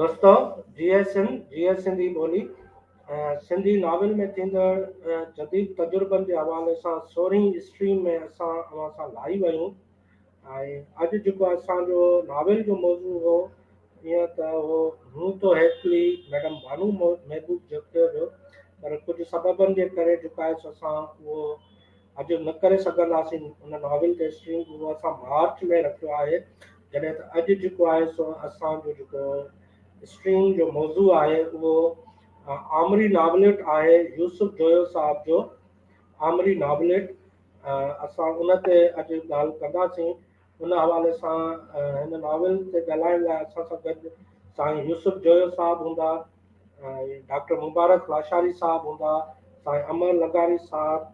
دوستو جيئي سنڌ جيئي سنڌي ٻولي سنڌي ناول ۾ ٿيندڙ جديد تجربن جي حوالي سان سورهين اسٽريم ۾ اسان اوهان سان لائيو آهيون ۽ اڄ جيڪو اسان جو ناول جو موضوع هو ائين ته هو هون تو هيڪلي ميڊم بانو محبوب جوکيو جو پر ڪجهه سببن جي ڪري جيڪو آهي سو اسان اهو اڄ نه ڪري سگهنداسين ان ناول تي اسٽريم اهو اسان مارچ ۾ رکيو آهي جڏهن ته اڄ جيڪو آهي سو اسان جو جيڪو اسٽريم جو موضوع آهي اهو آمري ناوليٽ آهي يوسف جويو صاحب جو آمري ناوليٽ اسان ان تي اڄ ڳالهه ڪنداسين ان حوالي سان هن ناول تي ڳالهائڻ لاء اسان سان گڏ سائين يوسف جويو صاحب هوندا ۽ ڊاڪٽر مبارڪ لاشاري صاحب هوندا سائين امر لغاري صاحب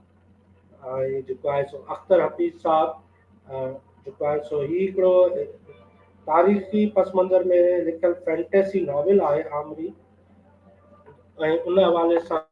۽ جيڪو آهي سو اختر حفيظ صاحب جيڪو آهي سو هي هڪڙو تاريخي پس منظر ۾ لکيل فينٽيسي ناول آهي آمري ۽ ان حوالي سان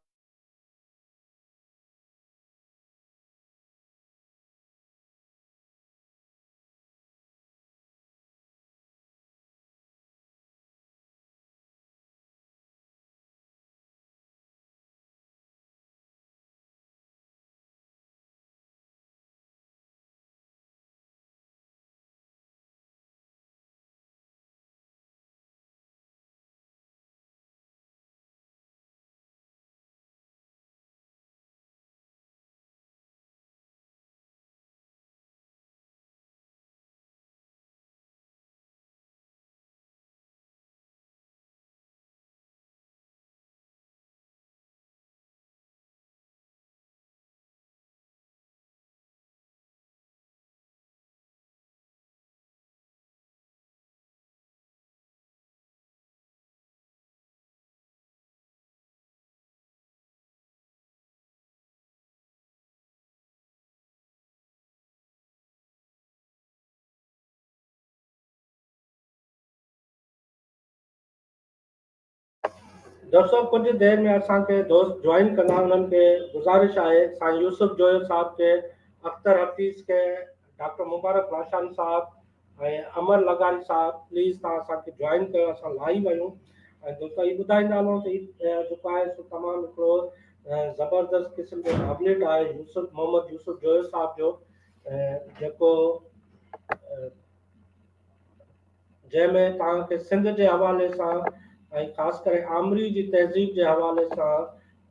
دوستو ڪجهه دير ۾ اسان کي دوست جوائن ڪندا انهن کي گذارش آهي سائين يوسف جويو صاحب کي اختر حفيظ کي ڊاڪٽر مبارڪ لاشاري صاحب ۽ امر لغاري صاحب پليز توهان اسان کي جوائن ڪيو اسان لائيو آهيون ۽ دوستو هي ٻڌائيندا هلون ته هي جيڪو آهي سو تمام هڪڙو زبردست قسم جو ناوليٽ آهي يوسف محمد يوسف جويو صاحب جو جيڪو جنهن ۾ توهان کي سنڌ جي حوالي سان ۽ خاص ڪري آمري جي تهذيب جي حوالي سان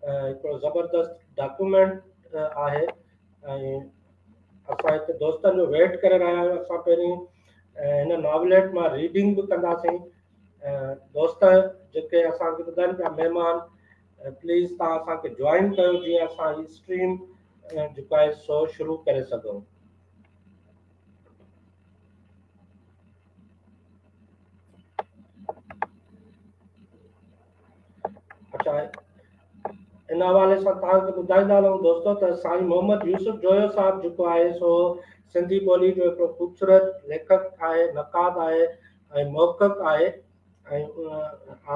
هڪڙو زبردست ڊاڪيومينٽ آهي ۽ اسان هتي دوستن جو ويٽ ڪري رهيا آهيون اسان پهرين هن ناوليٽ مان ريڊنگ به ڪنداسين دوست جيڪي اسان کي ٻڌن پيا مهمان پليز توهان اسان کي جوائن ڪيو جيئن اسان هي اسٽريم جيڪو آهي سو شروع ڪري سگهون. اچھا ان حوالي سان توهان کي ٻڌائيندا هلون دوستو ته سائين محمد يوسف جويو صاحب جيڪو آهي سو سنڌي ٻولي جو هڪڙو خوبصورت ليکڪ آهي نقاد آهي ۽ محقق آهي ۽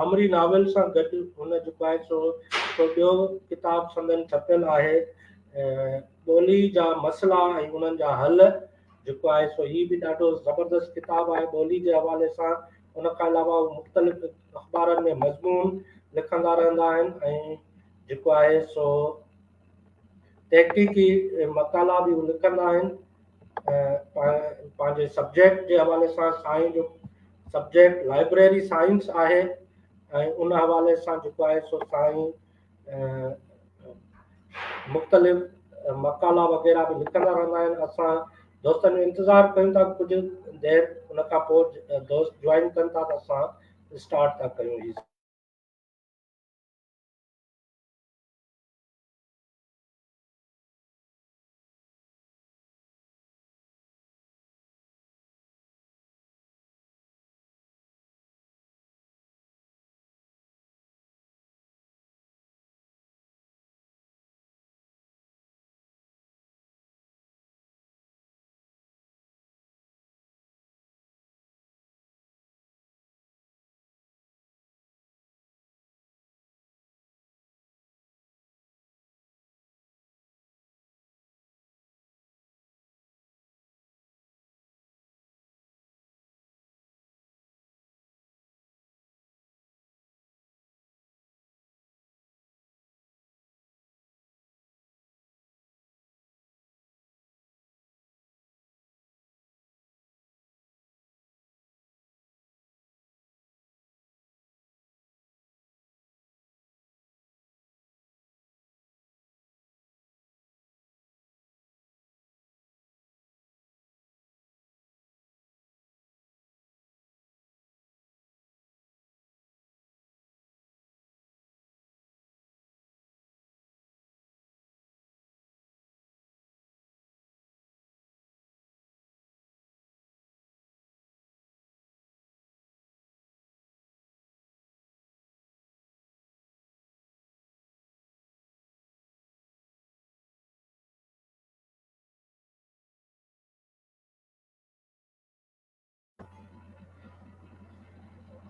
آمري ناول سان گڏ هن جيڪو آهي سو هڪڙو ٻيو ڪتاب سندن ڇپيل آهي ٻولي جا مسئلا ۽ انهن جا حل جيڪو آهي سو هي به ڏاڍو زبردست ڪتاب آهي ٻولي جي حوالي سان ان کان علاوه هو مختلف اخبارن ۾ مضمون لکندا رهندا آهن ۽ جيڪو آهي سو تحقيقي مقالا به هو لکندا آهن پنهنجي سبجيڪٽ جي حوالي سان سائين جو سبجيڪٽ لائبريري سائنس آهي ۽ ان حوالي سان جيڪو آهي سو سائين مختلف مقالا وغيره به لکندا رهندا آهن اسان دوستن جو انتظار ڪيون ٿا ڪجهه دير ان کان پوء دوست جوائن ڪن ٿا ته اسان اسٽارٽ ٿا ڪيون هي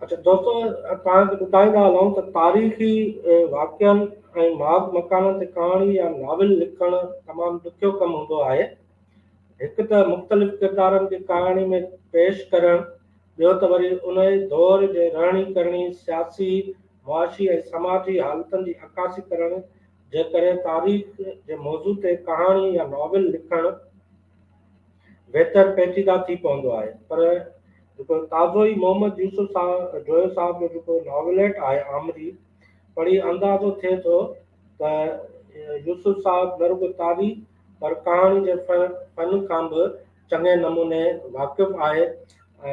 اچا دوستو توهان کي ٻڌائيندا هلون ته تاريخي واقعن ۽ ماڳ مڪانن تي ڪهاڻي يا ناول لکڻ تمام ڏکيو ڪم هوندو آهي. هڪ ته مختلف ڪردارن کي ڪهاڻي ۾ پيش ڪرڻ، ٻيو ته وري انهي دور جي رهڻي ڪرڻي، سياسي، معاشي ۽ سماجي حالتن جي عڪاسي ڪرڻ جي ڪري تاريخ جي موضوع تي ڪهاڻي يا ناول لکڻ ويتر پيچيده ٿي پوندو آهي پر جيڪو تازو ئي محمد يوسف صاحب جويو صاحب جو جيڪو ناوليٽ آهي آمري پڙهي اندازو ٿئي ٿو ته يوسف صاحب نه رڳو تاريخ پر ڪهاڻي جي فن کان به چڱي نموني واقف آهي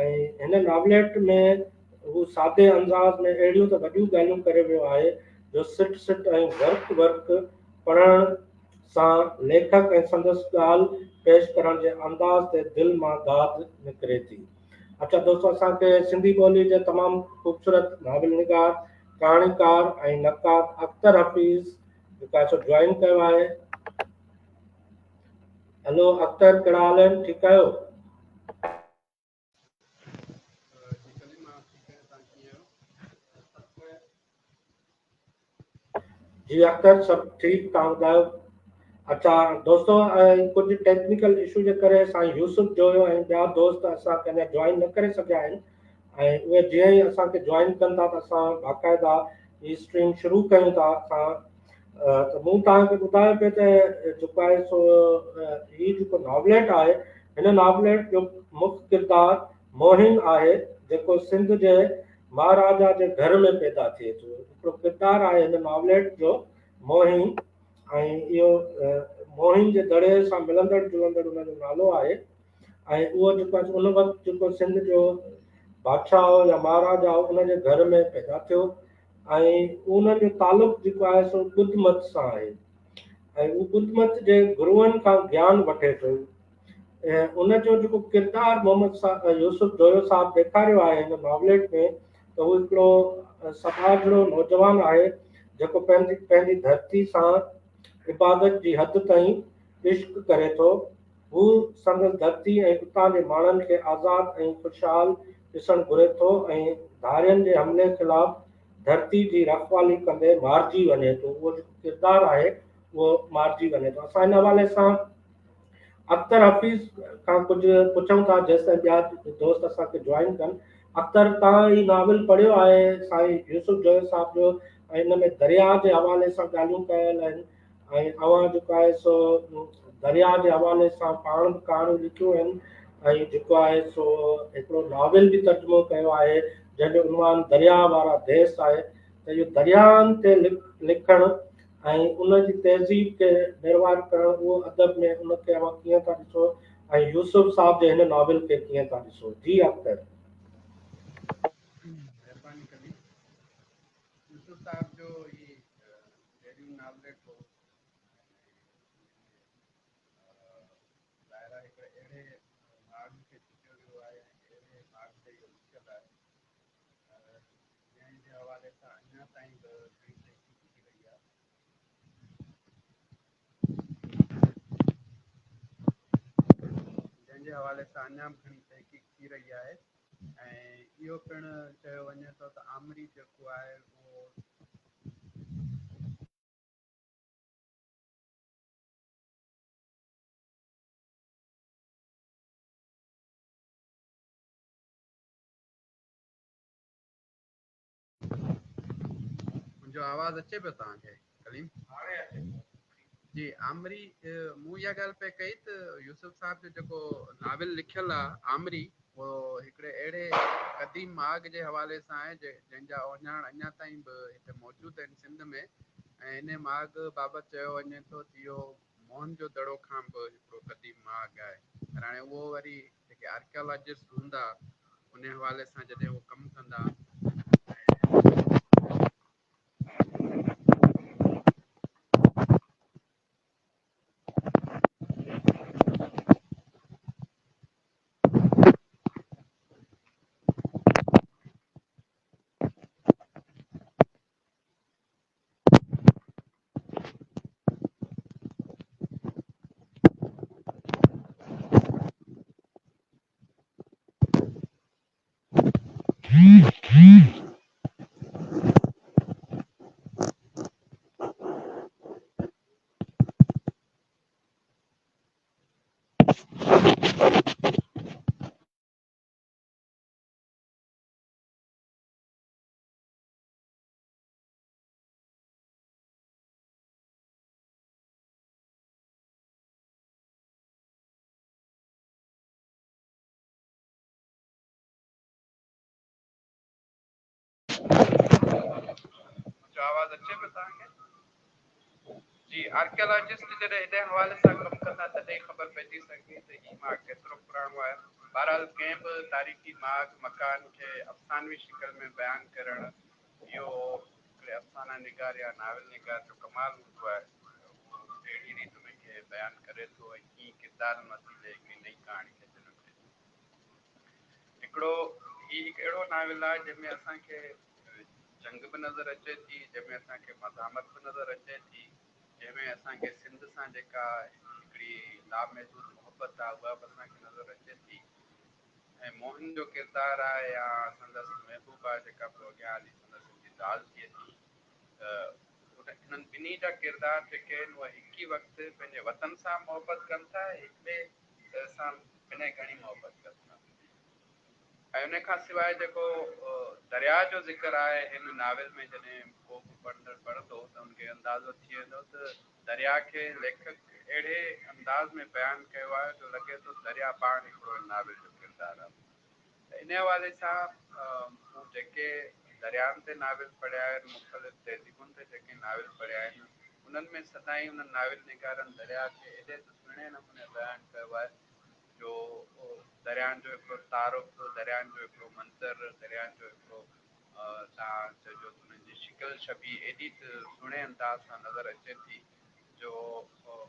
۽ هن ناوليٽ ۾ هو سادي انداز ۾ اهڙيون ته وڏيون ڳالهيون ڪري ويو آهي جو سٽ سٽ ۽ ورق ورق پڙهڻ سان ليکڪ ۽ سندس ڳالهه پيش ڪرڻ جي انداز تي دل مان داد نڪري ٿي. اچا دوستو اسان کي سنڌي ٻولي جي تمام خوبصورت ناول نگار، ڪهاڻيڪار ۽ نقاد اختر حفيظ جيڪو آهي سو جوائن ڪيو آهي. هلو اختر ڪهڙا حال آهن ٺيڪ آهيو؟ جي ڪليم مان ٺيڪ آهيان توهان ڪيئن آهيو؟ جي اختر سڀ ٺيڪ توهان ٻڌايو اچا دوستو ڪجهه ٽيڪنيڪل اشو جي ڪري سائين يوسف جويو ۽ ٻيا دوست اسان کي اڃا جوائن نه ڪري سگهيا آهن ۽ اهي جيئن ئي اسان کي جوائن ڪن ٿا ته اسان باقاعده هي اسٽريم شروع ڪيون ٿا اسان ته مون توهان کي ٻڌايو پئي ته جيڪو آهي سو هي جيڪو ناوليٽ آهي هن ناوليٽ جو مک ڪردار موهن آهي جيڪو سنڌ جي مهاراجا جي گهر ۾ پيدا ٿئي ٿو. هڪڙو ڪردار آهي هن ناوليٽ جو موهين ۽ اهو موهين جي دڙي سان ملندڙ جلندڙ ان جو نالو آهي ۽ اهو جيڪو آهي ان وقت جيڪو سنڌ جو بادشاهه هو يا مهاراجا هو ان جي گهر ۾ پيدا ٿيو ۽ ان جو تعلق جيڪو آهي سو ٻڌ مت سان آهي ۽ هو ٻڌ مت جي گروئن کان گيان وٺي ٿو. ان جو جيڪو ڪردار محمد يوسف جويو صاحب ڏيکاريو آهي هن ناوليٽ ۾ ته هو هڪڙو سٻاجهڙو نوجوان آهي جيڪو پنهنجي پنهنجي ڌرتي سان عبادت جي حد تائين عشق ڪري ٿو. هو سندس ڌرتي ۽ اتان جي ماڻهن کي آزاد ۽ خوشحال ڏسڻ گهري ٿو ۽ ڌارين جي حملي خلاف ڌرتي جي رکوالي ڪندي مارجي وڃي ٿو. اهو جيڪو ڪردار آهي اهو مارجي وڃي ٿو. اسان ان حوالي سان اختر حفيظ کان ڪجهه پڇون ٿا جيستائين ٻيا دوست اسان کي جوائن ڪن. اختر توهان هي ناول پڙهيو آهي سائين يوسف جويو صاحب جو ۽ ان ۾ درياء جي حوالي سان ڳالهيون ڪيل آهن ۽ اوهان جيڪو آهي سو درياء جي حوالي سان پاڻ به ڪهاڻيون لکيون آهن ۽ جيڪو آهي سو هڪڙو ناول به ترجمو ڪيو آهي جنهن جو عنوان درياء وارا ديس آهي ته اهو درياهن تي لکڻ ۽ ان جي تهذيب کي نروار ڪرڻ اهو ادب ۾ ان کي اوهان ڪيئن ٿا ڏسو ۽ يوسف صاحب جي هن ناول کي ڪيئن ٿا ڏسو؟ جي اختر. مهرباني ڪندي يوسف صاحب جو هي پهريون ناوليٽ هو ۽ ظاهر آهي هڪڙي اهڙي ماڳ کي چٽيو ويو آهي ۽ اهڙي ماڳ تي اهو لکيل آهي جنهن جي حوالي سان اڃا تائين به گهڻي تحقيق ٿي رهي آهي. جنهن جي حوالي سان اڃا به گهڻي تحقيق ٿي رهي آهي ۽ اهو پڻ چيو وڃي ٿو ته آمري جيڪو آهي اهو منهنجو آواز اچي پيو توهان کي ڪليم؟ هاڻي اچي پيو. جي آمري مون اها ڳالهه پئي ڪئي ته يوسف صاحب جو جيڪو ناول لکيل آ آمري اهو هڪڙي اهڙي قديم ماڳ جي حوالي سان آهي جنهن جا اهڃاڻ اڃا تائين به هتي موجود آهن سنڌ ۾ ۽ انهي ماڳ بابت چيو وڃي ٿو ته اهو موهن جو دڙو کان به هڪڙو قديم ماڳ آهي پر هاڻي اهو وري جيڪي آرڪيالاجسٽ هوندا ان حوالي سان جڏهن اهو ڪم ڪندا ۽ منهنجو آواز اچي پيو توهان کي؟ جي آرڪيالاجسٽ جڏهن انهي حوالي سان ڪم ڪندا تڏهن ئي خبر پئجي سگهندي ته هي ماڳ ڪيترو پراڻو آهي. بهرحال ڪنهن به تاريخي ماڳ، مڪان کي افسانوي شڪل ۾ بيان ڪرڻ اهو هڪڙي افسانه نگار يا ناول نگار جو ڪمال هوندو آهي ته اهو اهڙي ريت ان کي بيان ڪري ٿو ۽ ڪيئن ڪردارن وسيلي هڪڙي نئين ڪهاڻي کي جنم ڏئي ٿو. هڪڙو هي هڪ اهڙو ناول آهي جنهن ۾ اسان کي جنگ به نظر اچي ٿي، جنهن ۾ اسان کي مزاحمت به نظر اچي ٿي، جنهن ۾ اسان کي سنڌ سان جيڪا هڪڙي لامحدود محبت آهي اها به اسان کي نظر اچي ٿي ۽ موهن جو ڪردار آهي يا سندس محبوبا جيڪا پوء اڳيان هلي سندس جي زال ٿئي ٿي ته انهن ٻنهي جا ڪردار جيڪي آهن اهي هڪ ئي وقت پنهنجي وطن سان محبت ڪن ٿا ۽ هڪ ٻئي سان بنهه گهڻي محبت ڪن ٿا. ۽ ان کان سواء جيڪو درياء جو ذڪر آهي هن ناول ۾ جڏهن ڪو به پڙهندڙ پڙهندو ته ان کي اندازو ٿي ويندو ته درياء کي ليکڪ اهڙي انداز ۾ بيان ڪيو آهي جو لڳي ٿو درياء پاڻ هڪڙو هن ناول جو ڪردار آهي ته ان حوالي سان مون جيڪي دريائن تي ناول پڙهيا آهن مختلف تهذيبن تي جيڪي ناول پڙهيا آهن انهن ۾ سدائين انهن ناول نگارن درياء کي ايڏي ته سهڻي نموني بيان ڪيو آهي جو دريائن جو هڪڙو تعارف، دريائن جو هڪڙو منظر، دريائن جو هڪڙو توهان چئجو ته انهن جي شڪل شبيهه ايڏي ته سهڻي انداز سان نظر اچي ٿي جو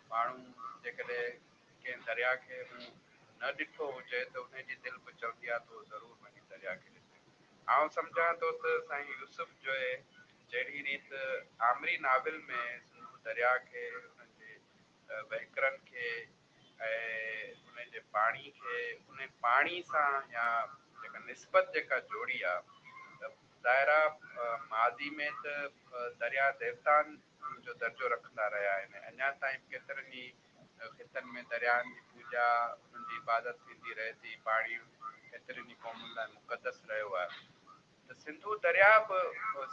ماڻهو جيڪڏهن ڪنهن درياء کي مون نه ڏٺو هجي ته انهي جي دل به چوندي آهي ته اهو ضرور وڃي درياء کي ڏسي. آئون سمجهان ٿو ته سائين يوسف جويي جهڙي ريت آمري ناول ۾ سنڌو درياء کي انهن جي وهڪرن کي ۽ ان جي پاڻي کي ان پاڻي سان يا جيڪا نسبت جيڪا جوڙي آ ته ظاهر آ ماضي ۾ ته درياء ديوتائن جو درجو رکندا رهيا آهن ۽ اڃا تائين به ڪيترن ئي خطن ۾ درياهن جي پوڄا انهن جي عبادت ٿيندي رهي ٿي پاڻي ڪيترين ئي قومن لاء مقدس رهيو آهي ته سنڌو درياء به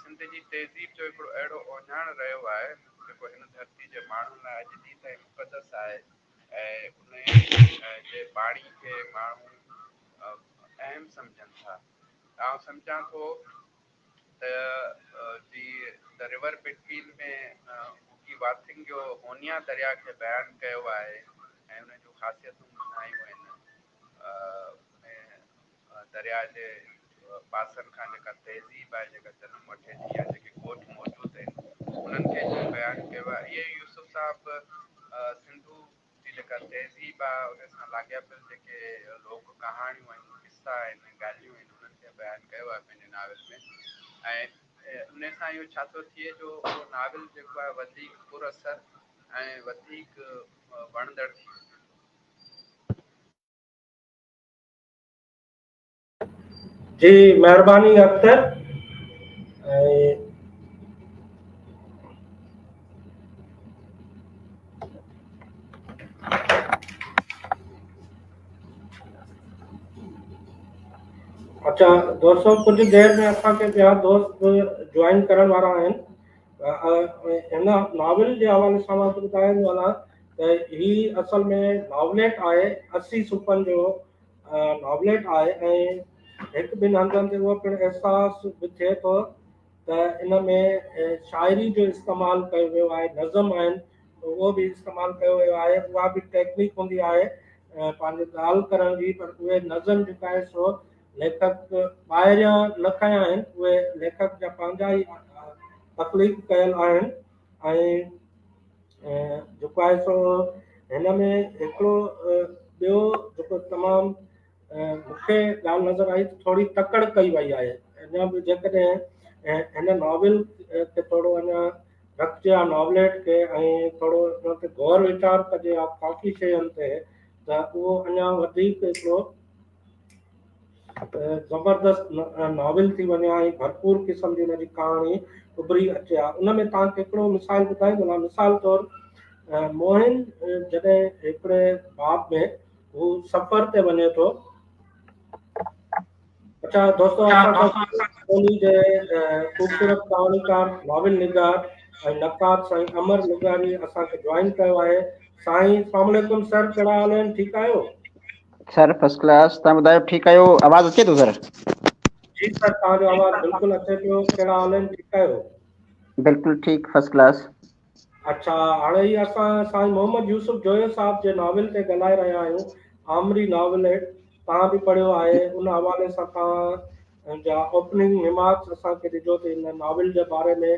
سنڌ جي تهذيب جو هڪڙو اهڙو اهڃاڻ رهيو آهي، جيڪو هن ڌرتي جي ماڻهن لاء اڄ ڏينهن تائين مقدس آهي ۽ انهي جي پاڻي کي ماڻهو اهم سمجهن ٿا. آئون سمجهان ٿو ته جي The River Between ۾ هوگي واٿنگيو هونيا درياء کي بيان ڪيو آهي ۽ ان جون خاصيتون ٻڌايون آهن، انهي درياء جي پاسن کان جيڪا تهذيب آهي، جيڪا جنم وٺي ٿي يا جيڪي ڳوٺ موجود آهن، انهن کي جيئن بيان ڪيو آهي، ائين ئي يوسف صاحب سنڌو جي جيڪا تهذيب آهي، ان سان لاڳاپيل جيڪي لوڪ ڪهاڻيون آهن، قصا آهن، ڳالهيون آهن، انهن کي بيان ڪيو آهي پنهنجي ناول ۾ ۽ ان سان اهو ڇا ٿو ٿئي جو اهو ناول جيڪو آهي وڌيڪ پر اثر ۽ وڌيڪ وڻندڙ ٿي وڃي ٿو. جي مهرباني اختر ۽ اچھا دوستو ڪجهه دير ۾ اسان کي ٻيا دوست به جوائن ڪرڻ وارا آهن هن ناول جي حوالي سان مان ٻڌائيندو هلان ته هي اصل ۾ ناوليٽ آهي 80 صفحن جو ناوليٽ آهي ۽ هڪ ٻن هنڌن تي اهو پڻ احساس به ٿئي ٿو ته ان ۾ شاعري جو استعمال ڪيو ويو آهي نظم آهن اهو به استعمال ڪيو ويو آهي اها به ٽيڪنيڪ هوندي آهي پنهنجي ڳالهه ڪرڻ جي پر اهي نظم جيڪا آهي سو ليکڪ ٻاهريان نه کنيا آهن اهي ليکڪ جا پنهنجا ئي تخليق ڪيل آهن ۽ جيڪو آهي سو هن ۾ هڪڙو ٻيو جيڪو تمام مون کي ڳالهه نظر آئي ته ٿوري تڪڙ ڪئي وئي آهي اڃا به جيڪڏهن هن ناول کي ٿورو اڃا رکجي ها ناوليٽ کي ۽ ٿورو ان تي غور ويچار ڪجي ها ڪافي شين تي ته اهو اڃا وڌيڪ هڪڙو زبردست ناول ٿي وڃي ها ۽ ڀرپور قسم جي ان جي ڪهاڻي اڀري اچي ها ان ۾ توهان کي هڪڙو مثال ٻڌائيندو هلان مثال طور موهن جڏهن هڪڙي باب ۾ هو سفر تي وڃي ٿو اچھا دوستو اسان سان ٻولي جي خوبصورت ڪهاڻيڪار ناول نگار ۽ نقاد سائين امر لغاري اسان کي جوائن ڪيو آهي سائين السلام عليڪم سر ڪهڙا حال آهن ٺيڪ آهيو سر فرسٽ ڪلاس تان ٻڌايو ٺيڪ آهيو آواز اچي ٿو سر جي سر توهان جو آواز بلڪل اچي پيو ڪهڙا حال آهن ٺيڪ آهيو؟ بلڪل ٺيڪ فرسٽ ڪلاس. اڇا هاڻي هي اسان سائين محمد يوسف جويو صاحب جي ناول تي ڳالهائي رهيا آهيون آمري ناوليٽ توهان به پڙهيو آهي ان حوالي سان توهان جا اوپننگ ريمارڪس اسان کي ڏجو ته ان ناول جي باري ۾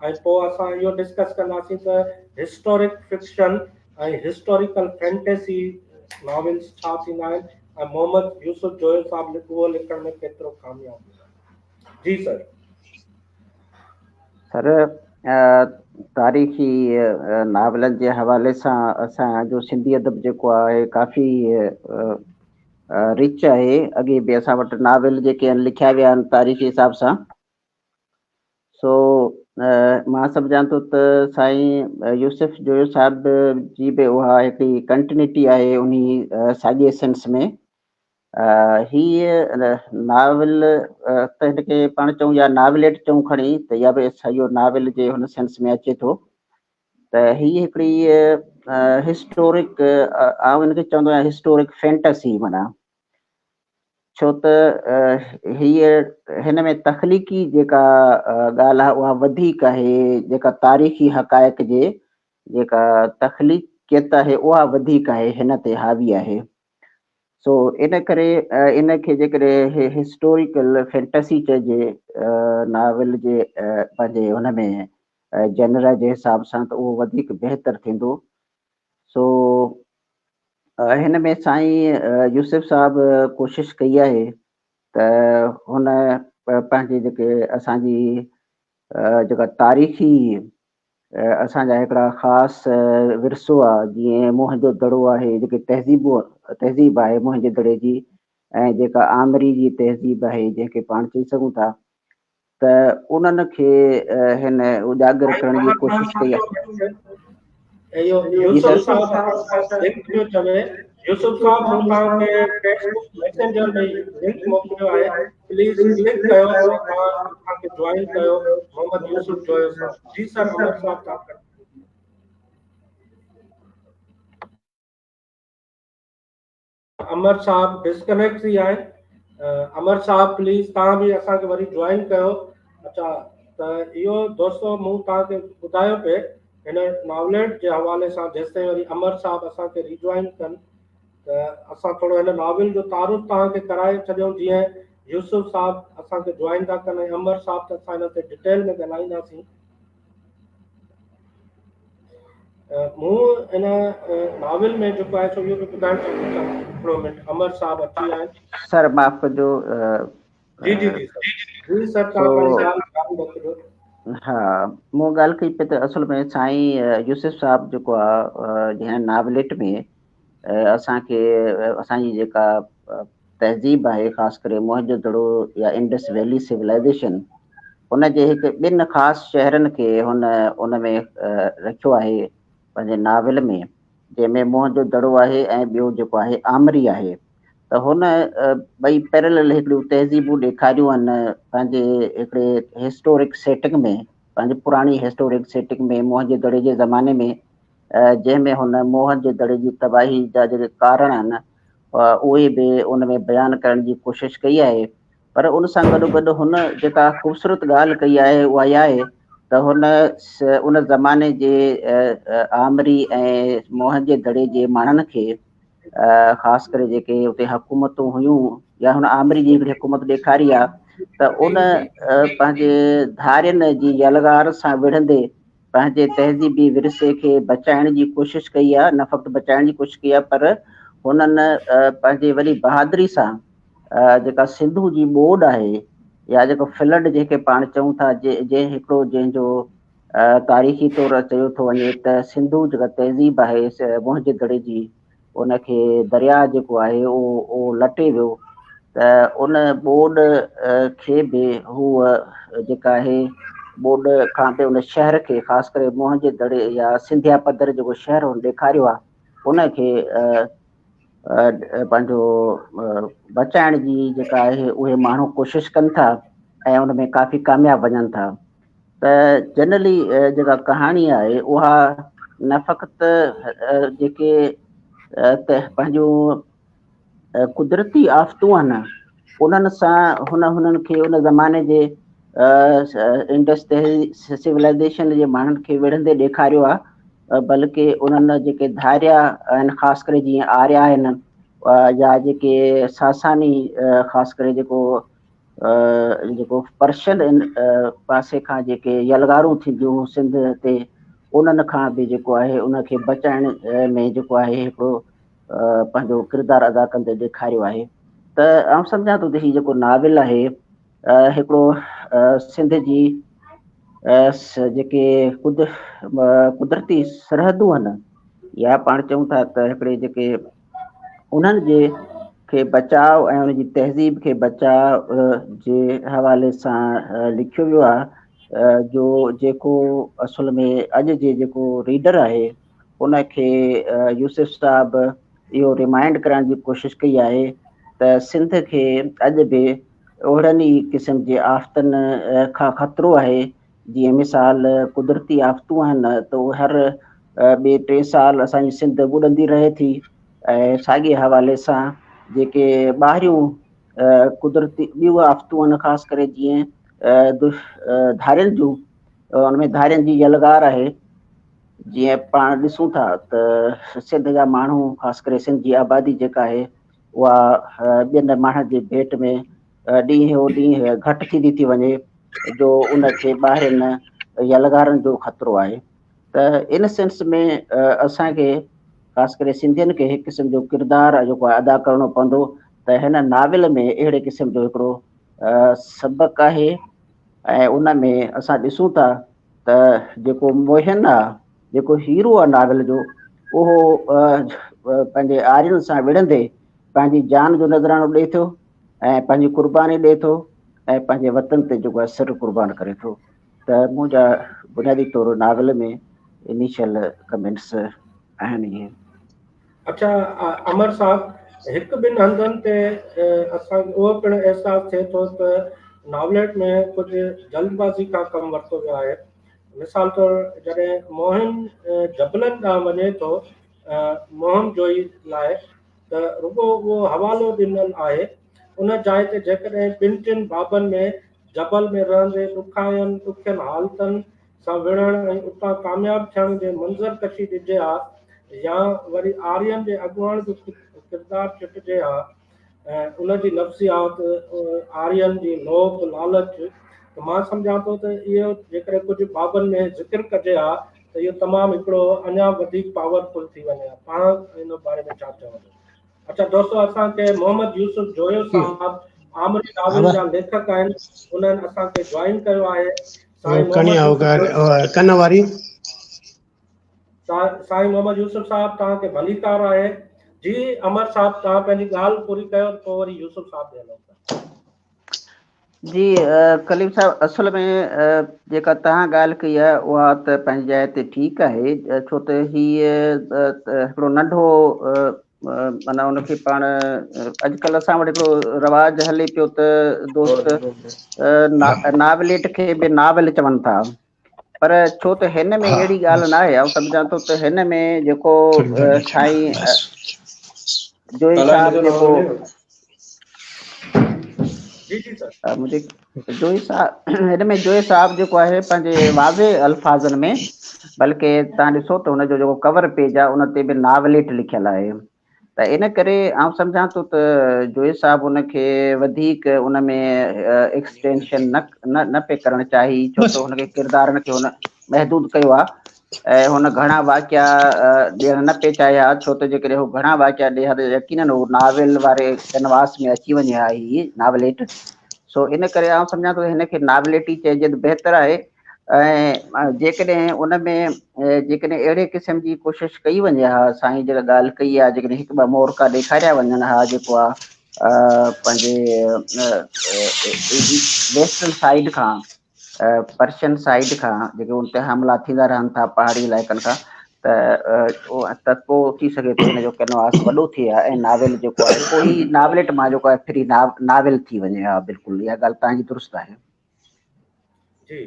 ۽ پوء اسان اهو ڊسڪس ڪنداسين ته historic fiction ۽ historical fantasy novels ڇا ٿيندا آهن ۽ محمد يوسف جويو صاحب اهو لکڻ ۾ ڪيترو ڪامياب ويو آهي. جي سر. سر تاريخي ناولن جي حوالي سان اسان جو سنڌي ادب جيڪو آهي ڪافي رچ آهي اڳي به اسان وٽ ناول جيڪي آهن لکيا ويا آهن تاريخي حساب سان سو مان سمجهان ٿو ته سائين يوسف جويو صاحب جي به اها هڪڙي ڪنٽينيوٽي آهي انهي ساڳي سينس ۾ هيء ناول ته هن کي پاڻ چئون يا ناوليٽ چئون کڻي ته اها به سڄو ناول جي هن سينس ۾ اچي ٿو ته هي هڪڙي هسٽورڪ آئون هن کي چوندو آهيان هسٽورڪ فينٽسي معنيٰ ڇو ته هيء هن ۾ تخليقي جيڪا ڳالهه آهي اها وڌيڪ آهي جيڪا تاريخي حقائق جي جيڪا تخليقيت آهي اها وڌيڪ آهي هن تي حاوي آهي سو ان ڪري ان کي جيڪڏهن هسٽوريڪل فينٽسي چئجي ناول جي پنهنجي هن ۾ جنرا جي حساب سان ته اهو وڌيڪ بهتر ٿيندو. سو هن ۾ سائين يوسف صاحب ڪوشش ڪئي آهي ته هن پنهنجي جيڪي اسان جي جيڪا تاريخي اسان جا هڪڙا خاص ورثو آ جيئن موهن جو دڙو آهي جيڪي تهذيب تهذيب آهي موهن جي دڙي جي ۽ جيڪا آمري جي تهذيب آهي جنهن کي پاڻ چئي سگهون ٿا ته انهن کي هن اجاگر ڪرڻ جي ڪوشش ڪئي آهي. اهو يوسف صاحب لنڪ پيو چوي يوسف صاحب مون توهان کي فيسبڪ ميسينجر ۾ لنڪ موڪليو آهي پليز ڪلڪ ڪيو ۽ توهان اسان کي جوائن ڪيو محمد يوسف جويو صاحب جي سر امر صاحب توهان امر صاحب ڊسڪنيڪٽ ٿي آهن امر صاحب پليز توهان به اسان کي وري جوائن ڪيو اچھا ته اهو دوستو مون توهان کي ٻڌايو پئي هن ناوليٽ جي حوالي سان جيستائين وري امر صاحب اسان کي ريجوائن ڪن ته اسان ٿورو هن ناول جو تعارف توهان کي ڪرائي ڇڏيون جيئن يوسف صاحب اسان کي جوائن ٿا ڪن ۽ امر صاحب ته اسان هن تي ڊيٽيل ۾ ڳالهائينداسين مون ان ناول ۾ جيڪو آهي سو اهو به ٻڌائڻ چاهيان ٿو هڪڙو منٽ امر صاحب اچي ويا آهن. سر معاف ڪجو. جي جي جي سر جي سر توهان پنهنجي ڳالهه جاري رکجو. ها مون ڳالهه ڪئي پئي ته اصل ۾ سائين يوسف صاحب جيڪو آهي هن ناوليٽ ۾ اسان کي اسان جي جيڪا تهذيب آهي خاص ڪري موهن جو دڙو يا انڊس ويلي سولائيزيشن ان جي هڪ ٻن خاص شهرن کي هن ان ۾ رکيو آهي پنهنجي ناول ۾ جنهن ۾ موهن جو دڙو آهي ۽ ٻيو جيڪو آهي آمري آهي ته هن ٻئي پيرلل هڪڙيون تهذيبون ڏيکاريون آهن پنهنجي هڪڙي هسٽورڪ سيٽنگ ۾ پنهنجي پراڻي هسٽورڪ سيٽنگ ۾ موهن جي دڙي جي زماني ۾ جنهن ۾ هن موهن جي دڙي جي تباهي جا جيڪي ڪارڻ آهن اهي به ان ۾ بيان ڪرڻ جي ڪوشش ڪئي آهي پر ان سان گڏو گڏ هن جيڪا خوبصورت ڳالهه ڪئي آهي اها اها آهي ته هن ان زماني جي آمري ۽ موهن جي دڙي جي ماڻهن کي خاص ڪري جيڪي اتي حڪومتون هيون يا هن آمري جي هڪڙي حڪومت ڏيکاري آهي ته ان پنهنجي ڌارين جي يلغار سان وڙهندي پنهنجي تهذيبي ورثي کي بچائڻ جي ڪوشش ڪئي آهي، نه فقط بچائڻ جي ڪوشش ڪئي آهي پر هنن پنهنجي وڏي بهادري سان جيڪا سنڌو جي ٻوڏ آهي يا جيڪو فلڊ جنهن کي پاڻ چئون ٿا جنهن هڪڙو جنهن جو تاريخي طور چيو ٿو وڃي ته سنڌو جيڪا تهذيب آهي موهن جي دڙي جي ان کي درياء جيڪو آهي اهو لٽي ويو ته ان ٻوڏ کي به هو جيڪا آهي ٻوڏ کان پوء ان شهر کي خاص ڪري موهن جي دڙي يا سنڌيا پڌر جيڪو شهر هن ڏيکاريو آهي ان کي پنهنجو بچائڻ جي جيڪا آهي اهي ماڻهو ڪوشش ڪن ٿا ۽ ان ۾ ڪافي ڪامياب وڃن ٿا ته جنرلي جيڪا ڪهاڻي آهي اها نه فقط جيڪي پنهنجون قدرتي آفتون آهن انهن سان هن هنن کي ان زماني جي انڊس سولائيزيشن جي ماڻهن کي وڙهندي ڏيکاريو آهي بلڪه انهن جيڪي ڌاريا آهن خاص ڪري جيئن آريا آهن يا جيڪي ساساني خاص ڪري جيڪو جيڪو پرشن پاسي کان جيڪي يلغارون ٿينديون سنڌ تي انهن کان به جيڪو آهي ان کي بچائڻ ۾ جيڪو آهي هڪڙو پنهنجو ڪردار ادا ڪندي ڏيکاريو آهي ته آئون سمجهان ٿو ته هي جيڪو ناول آهي هڪڙو سنڌ جي جيڪي قدرتي سرحدون آهن يا پاڻ چئون ٿا ته هڪڙي جيڪي انهن جي کي بچاء ۽ ان جي تهذيب کي بچاء جي حوالي سان لکيو ويو آهي جو جيڪو اصل ۾ اڄ جي جيڪو ريڊر آهي ان کي يوسف صاحب اهو ريمائنڊ ڪرائڻ جي ڪوشش ڪئي آهي ته سنڌ کي اڄ به اهڙن ئي قسم جي آفتن کان خطرو آهي، جيئن مثال قدرتي آفتون آهن ته اهي هر ٻئي ٽئين سال اسان جي سنڌ ٻڏندي رهي ٿي ۽ ساڳئي حوالي سان جيڪي ٻاهريون قدرتي ٻيون آفتون آهن خاص ڪري جيئن ڌارين جون ان ۾ ڌارين جي يلغار آهي جيئن پاڻ ڏسون ٿا ته سنڌ جا ماڻهو خاص ڪري سنڌ جي آبادي جيڪا آهي اها ٻين ماڻهن جي ڀيٽ ۾ ڏينهن و ڏينهن گهٽ ٿيندي ٿي وڃي جو ان کي ٻاهرين يلغارن جو خطرو آهي ته ان سينس ۾ اسان کي خاص ڪري سنڌين کي هڪ قسم جو ڪردار جيڪو آهي ادا ڪرڻو پوندو ته هن ناول ۾ اهڙي قسم جو هڪڙو سبق آهي ۽ ان ۾ اسان ڏسون ٿا ته جيڪو موهن آهي جيڪو هيرو آهي ناول جو اهو پنهنجي آرين سان وڙهندي پنهنجي جان جو نذرانو ڏئي ٿو ۽ پنهنجي قرباني ڏئي ٿو ۽ پنهنجي وطن تي جيڪو آهي سر قربان ڪري ٿو ته منهنجا بنيادي طور ناول ۾ انيشل ڪمينٽس آهن اهي. اڇا امر صاحب هڪ ٻن هنڌن تي اسان کي اهو پڻ احساس ٿئي ٿو ته ناوليٽ ۾ ڪجهه جلدبازي کان ڪم ورتو ويو آهي مثال طور جڏهن موهن جبلن ڏانهن وڃي ٿو مهم جوئي لاء ته رڳو اهو حوالو ڏنل آهي ان جاء تي جيڪڏهن ٻن ٽن بابن ۾ جبل ۾ رهندي ڏکاين ڏکين حالتن سان وڙهڻ ۽ اتان ڪامياب ٿيڻ جي منظر ڪشي ڏجي ها يا وري آرين جي اڳواڻ جو ڪردار چٽجي ها ان جي نفسيات، آرين جي لوڀ، لالچ ته مان سمجهان ٿو ته اهو جيڪڏهن ڪجهه بابن ۾ ذڪر ڪجي ها ته اهو تمام هڪڙو اڃا وڌيڪ پاور فل ٿي وڃي ها. پاڻ ان باري ۾ ڇا چوندو؟ اڇا دوستو اسان کي محمد يوسف جويو صاحب آمري ناول جا ليکڪ آهن انهن اسان کي جوائن ڪيو آهي. سائين محمد يوسف ڪن واري سائين محمد يوسف صاحب توهان کي ڀليڪار آهي. جي امر صاحب توهان پنهنجي ڳالهه پوري ڪيو ته پوء وري يوسف صاحب ڏي هلون ٿا. جي ڪليم صاحب اصل ۾ جيڪا توهان ڳالهه ڪئي آهي اها ته پنهنجي جاء تي ٺيڪ آهي ڇو ته هي هڪڙو ننڍو معنيٰ ان کي پاڻ اڄڪلهه اسان وٽ هڪڙو رواج هلي پيو ته دوست ناوليٽ کي به ناول چون ٿا پر ڇو ته هن ۾ اهڙي ڳالهه نه آهي آئون سمجهان ٿو ته هن ۾ جيڪو سائين جوئي صاحب جيڪو منهنجي جوئي صاحب هن ۾ جوئي صاحب جيڪو آهي پنهنجي واضح الفاظن ۾ بلڪه تان ڏسو ته هن جو جيڪو ڪور پيج آهي ان تي به ناوليٽ لکيل آهي ته ان ڪري آئون سمجهان ٿو ته جوئي صاحب ان کي وڌيڪ ان ۾ ايڪسٽينشن نه نه نه پئي ڪرڻ چاهي ڇو ته هن کي ڪردارن کي هن محدود ڪيو آهي ۽ هن گهڻا واقعا ڏيڻ نه پئي چاهيا ڇو ته جيڪڏهن هو گهڻا واقعا ڏي ها ته يقينن هو ناول واري ڪنواس ۾ اچي وڃي ها هي ناوليٽ سو ان ڪري آئون سمجهان ٿو هن کي ناوليٽ ئي چئجي ته بهتر آهي ۽ جيڪڏهن ان ۾ جيڪڏهن اهڙي قسم جي ڪوشش ڪئي وڃي ها سائين جيڪا ڳالهه ڪئي آهي جيڪڏهن هڪ ٻه مورکا ڏيکاريا وڃن ها جيڪو آهي پنهنجي ويسٽرن سائيڊ کان پرشين سائيڊ کان جيڪي ان تي حملا ٿيندا رهن ٿا پهاڙي علائقن کان ته ته پوء ٿي سگهي ٿو هن جو ڪينواس وڏو ٿئي ها ۽ ناول جيڪو آهي پوء هي ناوليٽ مان جيڪو آهي ڦري ناول ٿي وڃي ها بلڪل اها ڳالهه تان جي درست آهي. جي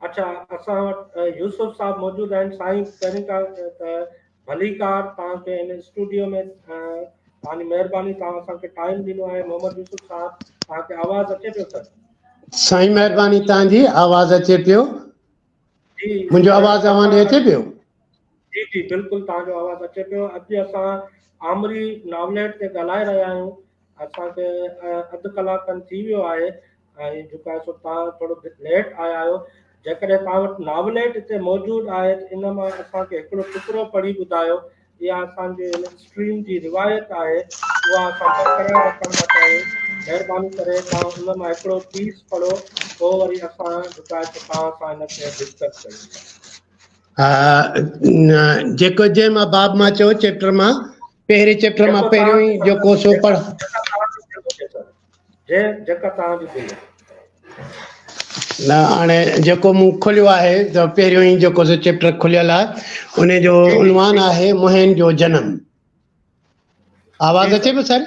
اڇا اسان وٽ يوسف صاحب موجود آهن سائين پهرين ڪا ته ڀليڪار توهان کي هن اسٽوڊيو ۾ توهان جي مهرباني توهان اسان کي ٽائيم ڏنو آهي محمد يوسف صاحب توهان کي آواز اچي پيو سر. سائين مهرباني توهان جي آواز اچي پيو. جي منهنجو آواز اوهان ڏي اچي پيو؟ جي جي بلڪل توهان جو آواز اچي پيو. اڄ اسان آمري ناوليٽ تي ڳالهائي رهيا آهيون. اسان کي اڌ ڪلاڪ کن ٿي ويو آهي ۽ جيڪو آهي سو توهان ٿورو ليٽ آيا آهيو. جيڪڏهن توهان وٽ ناوليٽ هتي موجود آهي ته ان مان اسان کي هڪڙو ٽڪرو پڙهي ٻڌايو. اها اسان جي هن اسٽريم جي روايت آهي، اها اسان برقرار رکڻ ٿا چاهيون. مهرباني ڪري توهان ان مان هڪڙو پيس پڙهو، پوء وري اسان جيڪو آهي سو توهان سان هن کي ڊسڪس ڪيون ٿا. جيڪو جنهن مان باب مان چئو چيپٽر مان پهرين چيپٽر مان پهريون ئي جيڪو سو پڙهه. جيڪا توهان جي دل. نه هاڻي جيڪو مون کوليو آهي ته پهريون ئي جيڪو سو چيپٽر کليل آهي ان جو عنوان آهي موهن جو جنم. آواز اچي پيو سر؟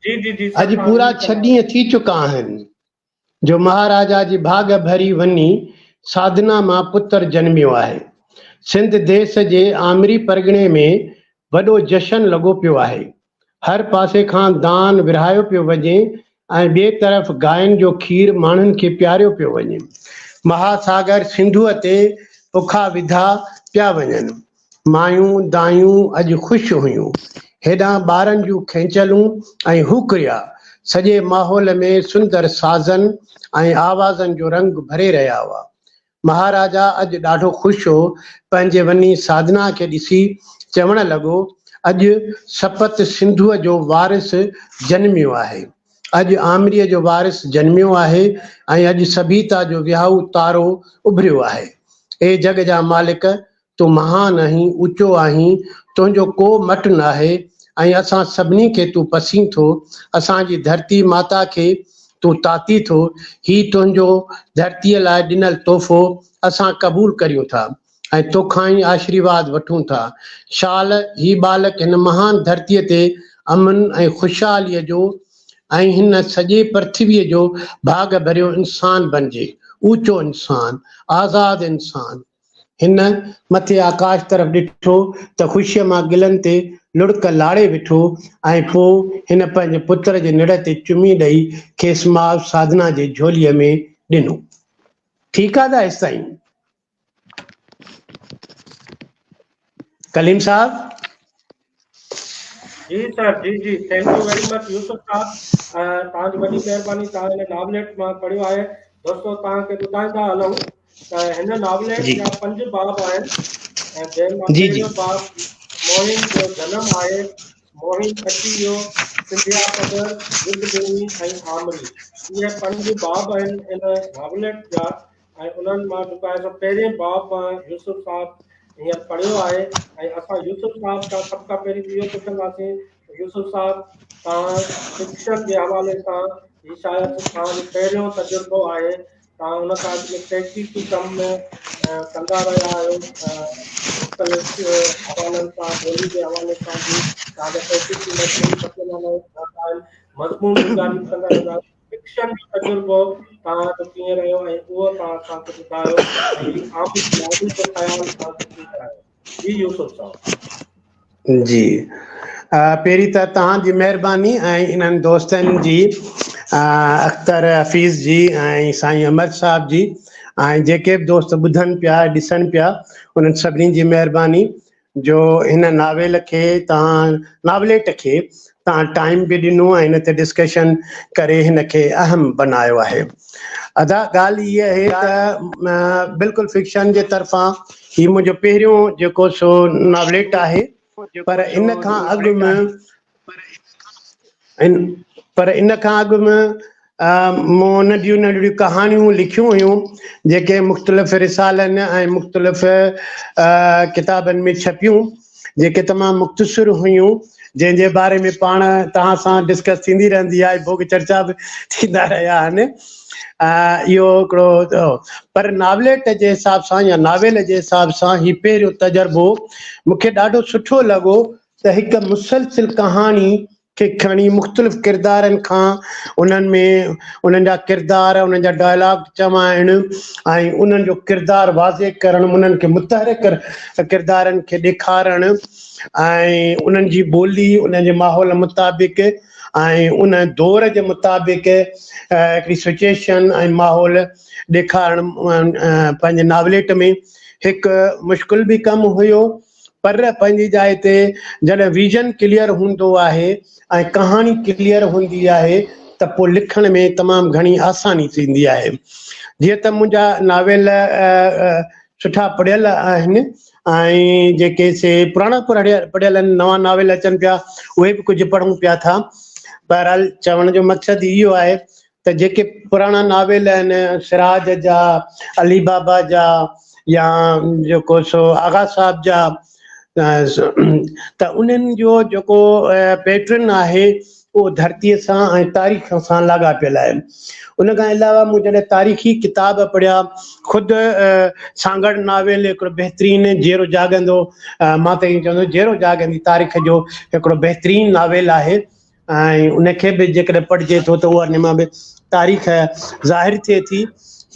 جي جي جي اڄ پورا ڇهه ڏينهن ٿي چڪا آهن جو مهاراجا جي ڀاڳ ڀري وني ساڌنا مان پتر جنميو آهي. سنڌ ديس جي آمري پرڳڻي ۾ وڏو جشن لڳو پيو آهي. هر پاسي کان دان ورهايو پيو وڃي ۽ ٻئي طرف گائن جو کير ماڻهن کي پياريو پيو وڃي. مها ساگر سنڌوء تي پکا وڌا پيا وڃن. مايون، دايون اڄ خوش هيون. هيڏانهن ٻارن جون کينچلون ۽ هوڪريا سڄي ماحول ۾ سندر سازن ۽ آوازن جو رنگ ڀري رهيا هئا. مهاراجا اڄ ڏاڍو خوش هو، پنهنجي وني ساڌنا کي ڏسي چوڻ لڳو، اڄ سپت سنڌوء جو وارث جنميو آهي. اڄ آمريء جو وارث جنميو آهي ۽ اڄ سڀيتا جو وهائو تارو اڀريو آهي. اي جڳ جا مالڪ! تون مهان آهين، اوچو آهين، تنهنجو ڪو مٽ ناهي ۽ اسان سڀني کي تون پسين ٿو، اسان جي ڌرتي ماتا کي تون تاتي ٿو، هي تنهنجو ڌرتيء لاء ڏنل تحفو اسان قبول ڪريون ٿا ۽ توکان ئي آشريواد وٺون ٿا. شال هي ٻالڪ هن مهان ڌرتيء تي امن ۽ خوشحاليء جو ۽ هن سڄي پرٿويء جو ڀاڳ ڀريو انسان بنجي، اوچو انسان، آزاد انسان. هن مٿي آڪاش طرف ڏٺو ته خوشيء مان ڳلن تي لڙڪ لاڙي ويٺو ۽ پوء هن پنهنجي پتر جي نڙ تي چمي ڏئي کيس ماء ساڌنا جي جهوليء ۾ ڏنو. ٺيڪ آ ته هيستائين؟ ڪليم صاحب. جي سر جي جي thank you very much Yousuf صاحب توهان جي وڏي مهرباني توهان هن ناوليٽ مان پڙهيو آهي دوستو توهان کي ٻڌائيندا هلون ته هن ناوليٽ جا پنج باب آهن ۽ جنهن مان پهريون باب موهن جو جنم آهي موهن اچي ويو سنڌيا پدر يڌ ڀومي ۽ آمري اهي پنج باب آهن ان ناوليٽ جا ۽ انهن مان جيڪو آهي سو پهرين باب مان يوسف صاحب هينئر پڙهيو آهي ۽ اسان يوسف صاحب کان سڀ کان پهرين اهو پڇنداسين ته يوسف صاحب توهان فڪشن جي حوالي سان هي شايد توهان جو پهريون تجربو آهي توهان ان کان اڳ ۾ تحقيقي ڪم ۾ ڪندا رهيا آهيو مختلف حوالن سان ٻولي جي حوالي سان به توهان جا تحقيقي مضمون ڇپجندا رهندا آهن مضمون نگاري به ڪندا رهندا آهيو فڪشن جو تجربو توهان جو ڪيئن رهيو ۽ اهو توهان اسان کي ٻڌايو ۽ هي عام ناول جو خيال توهان کي ڪيئن آيو؟ جي يوسف صاحب. جي پهرين ته توهان جي مهرباني ۽ انهن دوستن جي اختر حفيظ جي ۽ سائين امر صاحب جي ۽ جيڪي به دوست ٻڌن پيا ڏسن پيا انهن سڀني جي مهرباني جو هن ناول کي توهان ناوليٽ کي توهان ٽائيم به ڏنو ۽ هن تي ڊسڪشن ڪري هن کي اهم بنايو آهي. ادا ڳالهه هيء آهي ته بلڪل فڪشن جي طرفان هي منهنجو پهريون جيڪو سو ناوليٽ آهي پر ان کان اڳ ۾ پر ان کان اڳ ۾ مون ننڍيون ننڍڙيون ڪهاڻيون لکيون هيون جيڪي مختلف رسالن ۽ مختلف ڪتابن ۾ ڇپيون جيڪي تمام مختصر هيون جنهن جي باري ۾ پاڻ توهان سان ڊسڪس ٿيندي رهندي آهي ڀوڳ چرچا به ٿيندا رهيا آهن اهو هڪڙو پر ناوليٽ جي حساب سان يا ناول جي حساب سان هي پهريون تجربو مونکي ڏاڍو سٺو لڳو ته هڪ مسلسل ڪهاڻي کي کڻي مختلف ڪردارن کان انهن ۾ انهن جا ڪردار انهن جا ڊائلاگ چوائڻ ۽ انهن جو ڪردار واضح ڪرڻ انهن کي متحرڪ ڪردارن کي ڏيکارڻ ۽ انهن جي ٻولي انهن جي ماحول مطابق ۽ ان دور جي مطابق هڪڙي سچويشن ۽ ماحول ڏيکارڻ پنهنجي ناوليٽ ۾ هڪ مشڪل به ڪم هيو پر پنهنجي جاء تي جڏهن ويزن ڪليئر هوندو آهي ۽ ڪهاڻي ڪليئر هوندي آهي ته پوء لکڻ ۾ تمام گهڻي آساني ٿيندي آهي. جيئن ته منهنجا ناول سٺا پڙهيل آهن ۽ جيڪي سي پراڻا پڙهيل آهن نوان ناول اچن پيا اهي به ڪجهه پڙهون پيا ٿا. بهرحال چوڻ جو مقصد اهو آهي ته جيڪي پراڻا ناول آهن سراج جا، علي بابا جا يا جيڪو سو آغا صاحب جا ته انهن جو جيڪو پيٽرن آهي اهو ڌرتيء سان ۽ تاريخ سان لاڳاپيل آهي. ان کان علاوه مون جڏهن تاريخي ڪتاب پڙهيا، خود سانگهڙ ناول هڪڙو بهترين جيئرو جاڳندو، مان ته ائين چوندس جيئرو جاڳندي تاريخ جو هڪڙو بهترين ناول آهي ۽ ان کي به جيڪڏهن پڙهجي ٿو ته اها ان مان به تاريخ ظاهر ٿئي ٿي.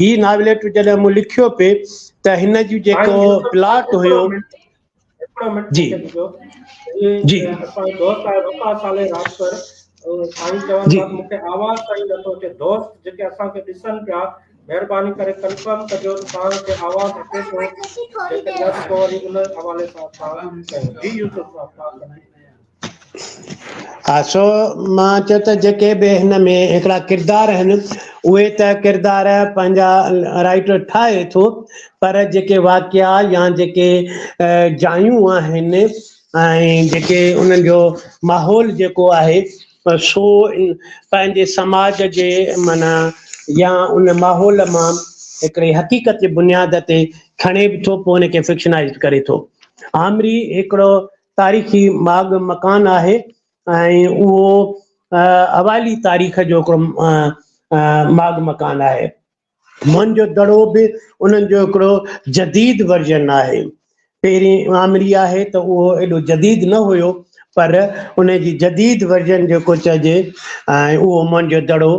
هي ناوليٽ جڏهن مون لکيو پئي ته هن جو جيڪو پلاٽ هيو، هڪڙو منٽ جي مونکي ڏجو. هي جي اسان جو دوست آهي وفا صالح راڄپر سائين چون جي ٿا ته مونکي آواز صحيح نٿو اچي دوست جيڪي اسان کي ڏسن پيا مهرباني ڪري ڪنفرم ڪجو ته توهان کي آواز اچي ٿو جيڪڏهن نه ته پوء وري ان حوالي سان اسان ڪيون جي يوسف صاحب توهان ڪنٽينيو ها سو مان چيو ته جيڪي به هن ۾ هڪڙا ڪردار آهن اهي ته ڪردار پنهنجا رائيٽر ٺاهي ٿو پر جيڪي واقعا يا جيڪي جايون آهن ۽ جيڪي انهن جو ماحول جيڪو آهي سو پنهنجي سماج جي معنيٰ يا ان ماحول مان هڪڙي حقيقت جي بنياد تي کڻي به ٿو پوء ان کي فڪشنائز ڪري ٿو. آمري هڪڙو تاريخي ماڳ مڪان آهي ۽ اهو اوائلي تاريخ جو هڪڙو ماڳ مڪان آهي. موهن جو دڙو به انهن جو هڪڙو جديد ورجن آهي. پهرين آمري آهي ته اهو ايڏو جديد نه هيو پر ان جي جديد ورجن جيڪو چئجي ۽ اهو موهن جو دڙو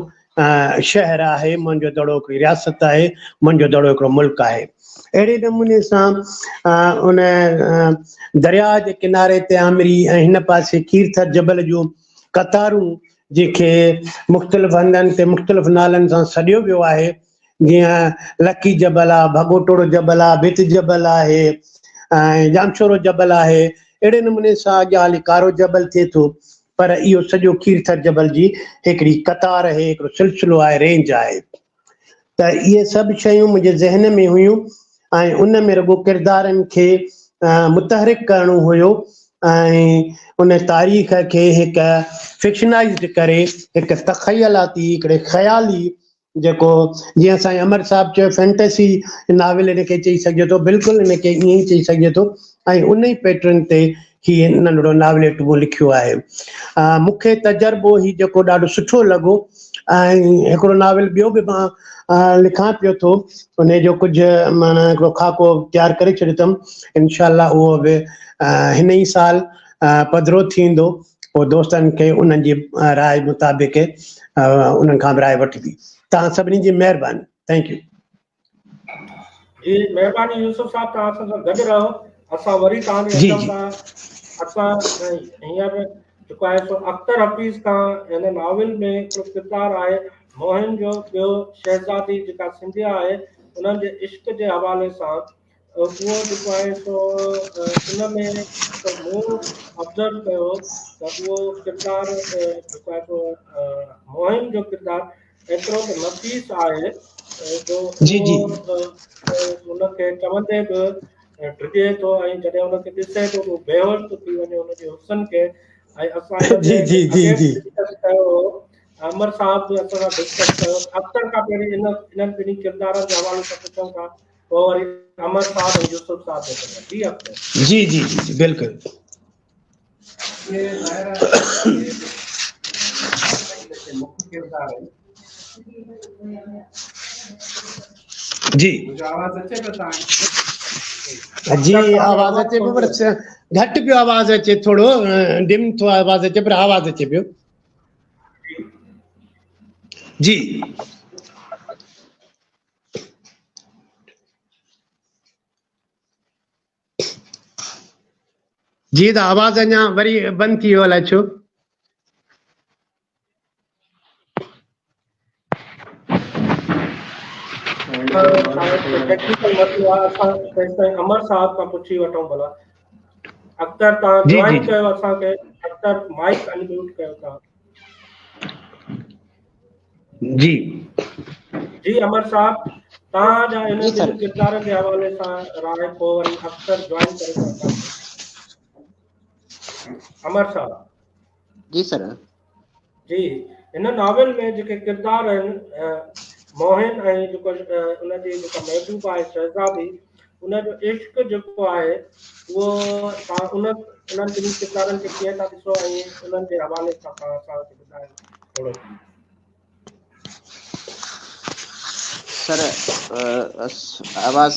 شهر آهي، موهن جو دڙو هڪڙي رياست آهي، موهن جو دڙو هڪڙو ملڪ آهي. اهڙي نموني سان ان درياء جي ڪناري تي آمري ۽ هن پاسي کيرٿر جبل جون قطارون جنهن کي مختلف هنڌن تي مختلف نالن سان سڏيو ويو آهي، جيئن لڪي جبل آهي، ڀڳوٽوڙو جبل آهي، ڀت جبل آهي ۽ ڄامشورو جبل آهي. اهڙي نموني سان اڳيان هلي ڪارو جبل ٿئي ٿو. پر اهو سڄو کيرٿر جبل جي هڪڙي قطار آهي، هڪڙو سلسلو آهي، رينج آهي. ته اهي سڀ شيون منهنجي ذهن ۾ هيون ۽ ان ۾ رڳو ڪردارن کي متحرڪ ڪرڻو هيو ۽ ان تاريخ کي هڪ فڪشنائيزڊ ڪري هڪ تخيلاتي هڪڙي خيالي جيڪو جيئن سائين امر صاحب چيو فينٽيسي ناول ان کي چئي سگهجي ٿو، بلڪل ان کي ائين ئي چئي سگهجي ٿو ۽ ان ئي پيٽرن تي هي ننڍڙو ناوليٽ مون لکيو آهي. مون کي تجربو هي جيڪو ڏاڍو سٺو لڳو ۽ هڪڙو ناول ٻيو به مان لکان پيو ٿو ان جو ڪجهه معنيٰ هڪڙو خاڪو تيار ڪري ڇڏيو اٿم انشاء الله اهو به هن ئي سال پڌرو ٿيندو. پوء دوستن کي انهن جي راء مطابق انهن کان به راء وٺبي. توهان سڀني جي مهرباني. Thank you. جي مهرباني يوسف صاحب توهان اسان سان گڏ رهو اسان وري توهان ڏي جي اچون جي. ٿا اسان هينئر جيڪو آهي سو اختر حفيظ کان هن ناول ۾ هڪڙو ڪردار آهي موهن جو ٻيو شهزادي جيڪا سنڌيا آهي انهن جي عشق جي حوالي سان اهو جيڪو آهي سو ان ۾ ته مون آبزرو ڪيو ته اهو ڪردار جيڪو آهي سو موهن جو ڪردار ايترو ته نفيس آهي جو جي جي اهو ان کي چوندي به ڊڄي ٿو ۽ جڏهن ان کي ڏسي ٿو ته بيهوش ٿو ٿي وڃي ان جي حسن کي ۽ اسان ان جي تي جي جي اڳي جي ڊسڪس ڪيو هو امر صاحب به اسان سان ڊسڪس ڪيو اختر کان پهرين ان انهن ٻنهي ڪردارن جي حوالي سان پڇون ٿا پوء وري امر صاحب ۽ يوسف صاحب جو ڪندا جي اختر. جي جي جي جي بلڪل. اهي ظاهر آهي اهي جيڪي مک ڪردار آهن. جي. منهنجو آواز اچي پيو توهان کي؟ جي اختر توهان جو آواز آواز اچي پيو ڪونه پر پيو اچي. گهٽ پيو آواز اچي ٿورو ڊم ٿو آواز اچي پر آواز اچي پيو. جي. جي ته آواز اڃا وري بند ٿي ويو الائي ڇو. شايد ڪو ٽيڪنيڪل مسئلو آهي اسان تيستائين امر صاحب کان پڇي وٺون ڀلا. اختر توهان جي جي جوائن جي ڪيو اسان کي اختر مائڪ انميوٽ ڪيو توهان. جي. جي امر صاحب توهان جا جي انهن سر. ٻن ڪردارن جي حوالي سان راء پوء وري اختر جوائن ڪري ٿو اسان کي. امر صاحب. جي سر. جي هن ناول ۾ جيڪي ڪردار آهن موهن ۽ جيڪو ان جي جيڪا محبوبه آهي شهزادي ان جو عشق جيڪو آهي اهو توهان ان انهن ٻنهي ڪردارن کي ڪيئن ٿا ڏسو ۽ انهن جي حوالي سان توهان اسان کي ٻڌايو ٿورو. سر آواز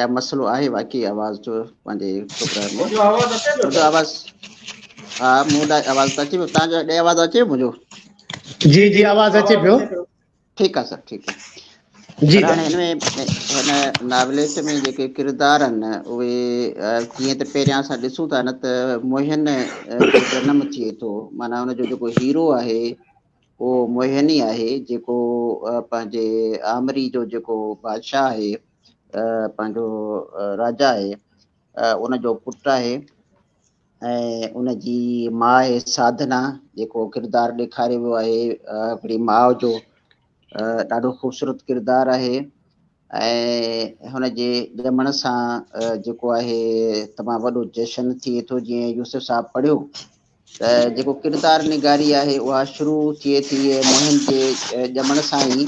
جا مسئلو آهي واقعي آواز جو پنهنجي پروگرام ۾ منهنجو آواز اچي پيو منهنجو سر؟ آواز ها مون ڏانهن آواز ته اچي پيو توهان جو ڏي آواز اچي پيو منهنجو؟ جي جي آواز اچي آواز پيو. اچي پيو. ٺيڪ آ سر ٺيڪ آ. جي سر هاڻي دادا. هن ۾ هن ناوليٽ ۾ جيڪي ڪردار آهن اهي جيئن ته پهريان اسان ڏسون ٿا نه ته موهن جو جنم ٿئي ٿو معنيٰ ان جو جيڪو هيرو آهي اهو موهن ئي آهي جيڪو پنهنجي آمري جو جيڪو بادشاهه آهي پنهنجو راجا آهي ان جو پٽ آهي ۽ ان جي ماء آهي ساڌنا جيڪو ڪردار ڏيکاريو ويو آهي هڪڙي ماء جو ڏاڍو خوبصورت ڪردار آهي ۽ هن جي ڄمڻ سان جيڪو آهي تمام وڏو جشن ٿئي ٿو جيئن يوسف صاحب پڙهيو ته جيڪو ڪردار نگاري آهي اها شروع ٿئي ٿي موهن جي ڄمڻ سان ئي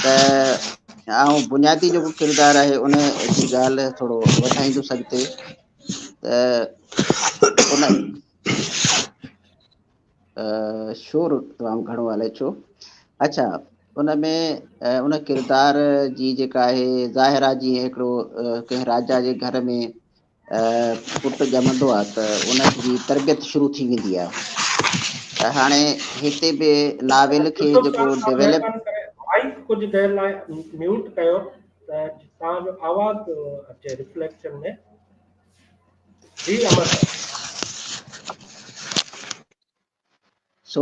ته آئون بنيادي جيڪو ڪردار آهي ان جي ڳالهه ٿورو وڌائيندس اڳتي ته ان شور تمام گهڻو الائي ڇو اڇا ان ۾ ان ڪردار جي جيڪا آهي ظاهر آهي جيئن هڪڙو ڪنهن راجا جي گهر ۾ پٽ ڄمندو آهي ته ان جي تربيت شروع ٿي ويندي آهي ته هاڻي هتي به ناول کي يوسف جيڪو صاحب توهان ڊيولپ مهرباني ڪري مائيڪ ڪجهه دير لاء ميوٽ ڪيو ته توهان جو آواز پيو اچي رفليڪشن ۾. جي امر صاحب. سو